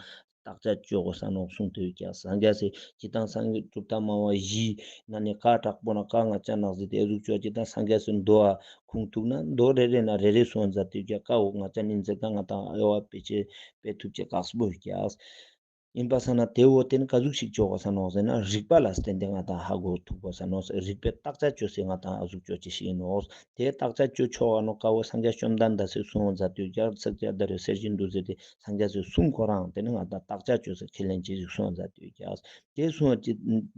བརྟག་དཔྱད་བཅོ་དགོས་ས་ནོག་གསུང་དུས་ཀྱང་སངས་རྒྱས་སི་ཇི་ལྟར་སངས་རྒྱས་གྲུབ་མཐའ་སྨྲ་བ་བཞི་ན་ནི་ཀ་དྲག་པོ་ན་ཀ་ང་ཅ་ནག་ཟེར་ཏེ་ཨ་ཟུག་བཅོ་ཇི་ལྟར་སངས་རྒྱས་སི་མདོ་ཨ་ཁུངས་ཐུག་ན་མདོ་རེ་རེ་ན་རེ་རེ་གསུང་མཛད་དུས་ཀྱང་ཀ་འོ་ང་ཅ་ནི་འཛེ་ཀ་ང་དང་ཨེ་བ་པེ་ཆེ་པེ་ཐུབ་ཆེ་ཀག་སི་པོ་ཀྱག། ཡིན་པ་ས་ན་དེ་འོ་དེ་ནི་ག་ཟུག་ཞིག་བཅོ་དགོས་ས་ནོག་ཟེར་ན་རིགས་པ་ལ་བརྟེན་ཏེ་ང་དང་ཧ་གོ་ཐུབ་དགོས་ས་ནོག། རིགས་པའི་བརྟག་དཔྱད་བཅོས་སེ་ང་དང་ཨ་ཟུག་བཅོ་ཅི་ཞིག་ཡིན་ནོག། དེ་བརྟག་དཔྱད་བཅོ་ཆོག་ག་ནོག་ཀ་འོ་སངས་རྒྱས་བཅོམ་ལྡན་འདས་སི་གསུང་མཛད་དུས་ཀྱང་ཚིག་བཅད་ད་རེ་གསེར་བཞིན་དུ་ཟེར་ཏེ་སངས་རྒྱས་སི་གསུང་ཁོ་རང་དེ་ནི་ང་དང་བརྟག་དཔྱད་བཅོས་སེ་ཁས་ལེན་ཅི་ཞིག་གསུང་མཛད་དུས་ཀྱང་དེ་གསུང་ཅི་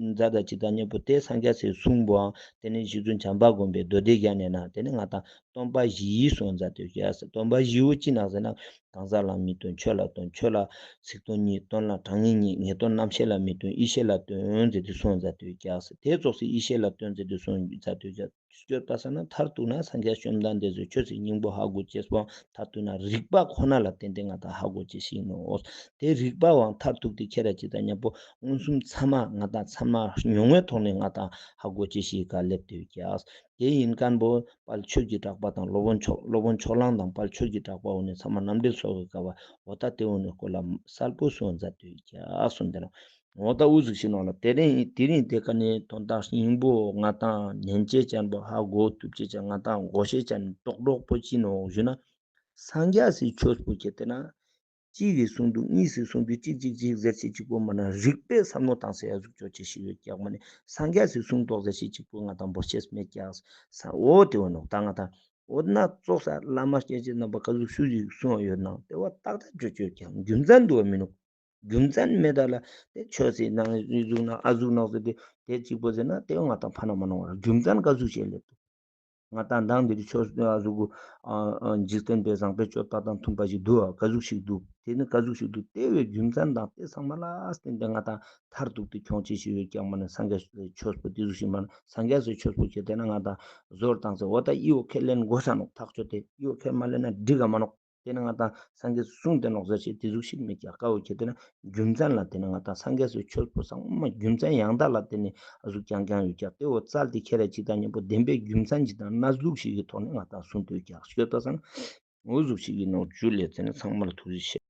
མཛད་ད་ཅི་ད་མཉམ་པོ་དེ་སངས་རྒྱས་སི་གསུང་པོའང་དེ་ནི་རྗེ་བཙུན་བྱམས་པ་མགོན་པོའི་མདོ་སྡེ་རྒྱན་ནས་ན་དེ་ནི་ང་དང་སྟོན་པ་བཞི་ཡིས་གསུང་མཛད་དུས་ཀྱང་སྟོན་པ་བཞི་བོ་ཅི་ནོག་ཟེར་ན། གང་ཟག་ལ་མི་སྟོན་ཆོས་ལ་སྟོན། ཆོས་ལ་ཚིག་དོན་གཉིས། དོན་ལ་གྲངས་ངེས་གཉིས། ངེས་དོན་རྣམ་ཤེས་ལ་མི་སྟོན་ཡིད་ཤེས་ལ་སྟོན་ཟེར་ཏེ་གསུངས་མཛད་དུས་ཀྱང་། དེ་ཙོགས་སུ་ཡིད་ཤེས་ལ་སྟོན་ཟེར་ཏེ་གསུངས་མཛད་དུས་ཀྱང་། སྐྱོད་པ་ས་ན་མཐར་ཐུག་ན་སངས་རྒྱས་བཅོམ་ལྡན་འདས་སུ་ཆོས་སུ་སྙིང་པོ་ཧ་གོ་ཅེས་པོ་མཐར་ཐུག་ན་རིགས་པ་ཁོ་ན་ལ་བརྟེན་ཏེ་ང་དང་ཧ་གོ་ཅེས་ཤིག་ནོ། དེ་རིགས་པའང་མཐར་ཐུག་དེ་ཁྱེད་ར་ཅི་ད་མཉམ་པོ་མངོན་སུམ་ཚད་མ་ང་དང་ཚད་མ་མྱོང་བའི་ཐོག་ནས་ང་དང་ཧ་གོ་ཅེས་ཤིག་ག་སླེབས་དུས་ཀྱང་། དེ་ཡིན་མཁན་པོ་དཔལ་ཆོས་ཀྱི་གྲགས་པ་དང་སློབ་དཔོན་ཕྱོགས་སློབ་དཔོན་ཕྱོགས་གླང་དང་དཔལ་ཆོས་ཀྱི་གྲགས་པ་འོ་ནས་ཚད་མ་རྣམ་འགྲེལ་སོགས་ཀྱི་སྐབས་འོ་ད་དེ་འོ་ནས་སྐོར་ལ་གསལ་པོ་གསུངས་མཛད་དུས་ཀྱང་གསུངས་དེ་ན། འོ་ད་དབུ་ཟུག་ཤིག་ནང་ལ་དེ་རིང་དེ་རིང་དེ་ཀ་ནས་དོན་དག་སྙིང་པོ་ང་དང་ཉན་ཅེས་ཅན་པོ་ཧ་གོ་ཐུབ་ཅེས་ཅན་ང་དང་གོ་ཤེས་ཅན་རྡོག་རྡོག་པོ་ཅི་ནོ་ཞུ་ན། སངས་རྒྱས་སི་ཆོས་པོ་ཁྱེད་དེ་ན། གཅིག་གིས་གསུངས་འདུག་གཉིས་སུ་གསུངས་འདུག་གཅིག་གཅིག་གཅིག་ཟེར་ཞིག་གཅིག་པོ་མ་ན་རིགས་པས་བསམ་བློ་བཏང་སའི་ཨ་ཟུག་ཅོ་ཅི་ཞིག་ཡོད་ཀྱག་མ་ནི་སངས་རྒྱས་སི་གསུང་རྟོགས་ཟེར་ཞིག་གཅིག་པོ་ང་དང་འབོར་ཆེས་མེད་ཀྱག་ས་འོ་དེ་བ་ནོག་ད་ང་དང་འོ་ན་ཙོགས་ས་བླ་མ་སྐྱེ་མཆེད་རྣམ་པ་ག་ཟུག་ཤུ་ཞིག་གསུང་བ་ཡོད་ནང་དེ་བ་ཏག་ཏག་ཅོ་ཅོ་ཀྱག་རྒྱུ་མཚན་འདུག་བ་མི་ནུག་རྒྱུ་མཚན་མེད་ད་ལ་དེ་ཆོས་སི་ནང་ཨི་ཟུག་ན་ཨ་ཟུག་ནོག་ཟེར་ཏེ་དེ་གཅིག་པོ་ཟེར་ན་དེ་བ་ང་དང་ཕ་ན་མ་ནོག་རྒྱུ་མཚན་ག་ཟུག་བྱས་ལེབ་འདུག་ང་དང་མདང་འདིར་ཆོས་ཨ་ཟུག་གུ་ཨ་ཨ་འཇིག་རྟེན་པའི་བཟང་པོའི་སྤྱོད་པ་དང་མཐུན་པ་ཞིག་འདུག་ཨ་ག་ཟུག་ཞིག་འདུག་དེ་ནི་ག་ཟུག་ཞིག་འདུག་དེ་བས་རྒྱུ་མཚན་དང་དེ་ཚང་མ་ལ་བརྟེན་ཏེ་ང་དང་མཐར་ཐུག་ཏུ་ཁྱོང་ཅི་ཞིག་ཡོད་ཀྱང་མ་ནི་སངས་རྒྱས་ཆོས་པོ་དེ་ཟུག་ཞིག་མ་ནི་སངས་རྒྱས་སུ་ཆོས་པོ་ཁྱེད་དེ་ན་ང་དང་ཟོར་བཏང་ཚེ་འོ་ད་ཨི་བོ་ཁས་ལེན་དགོས་ས་ནོག་ཐག་ཆོད་དེ་ཨི་བོ་ཁས་མ་ལེན་ན་འགྲིག་ག་མ་ནོག་དེ་ནི་ང་དང་སངས་རྒྱས་སུ་གསུངས་ཏེ་ནོག་ཟེར་ཞིག་དེ་ཟུག་ཞིག་མི་ཀྱག་ཀ་བོ་ཁྱེད་དེ་ན། རྒྱུ་མཚན་ལ་བརྟེན་ནས་ང་དང་སངས་རྒྱས་སུ་ཆོས་པོ་ཚང་མ་རྒྱུ་མཚན་ཡང་དག་ལ་བརྟེན་ནས་ཨ་ཟུག་རྐྱང་རྐྱང་ཡོད་ཀྱག་དེ་འོ་རྩལ་དེ་ཁྱེད་ར་ཅིག་དང་མཉམ་པོ་བདེན་པའི་རྒྱུ་མཚན་ཅིག་དང་གནས་ལུགས་ཤིག་གི་ཐོག་ནས་ང་དང་གསུང་འདོད་ཀྱག་ཤོད་པ་སང་འོ་ཟུག་ཞིག་གི་ནོག་རྒྱུ་ལས་བརྟེན་ནས་ཚང་མ་ལ་ཐུགས་རྗེ་ཆེ།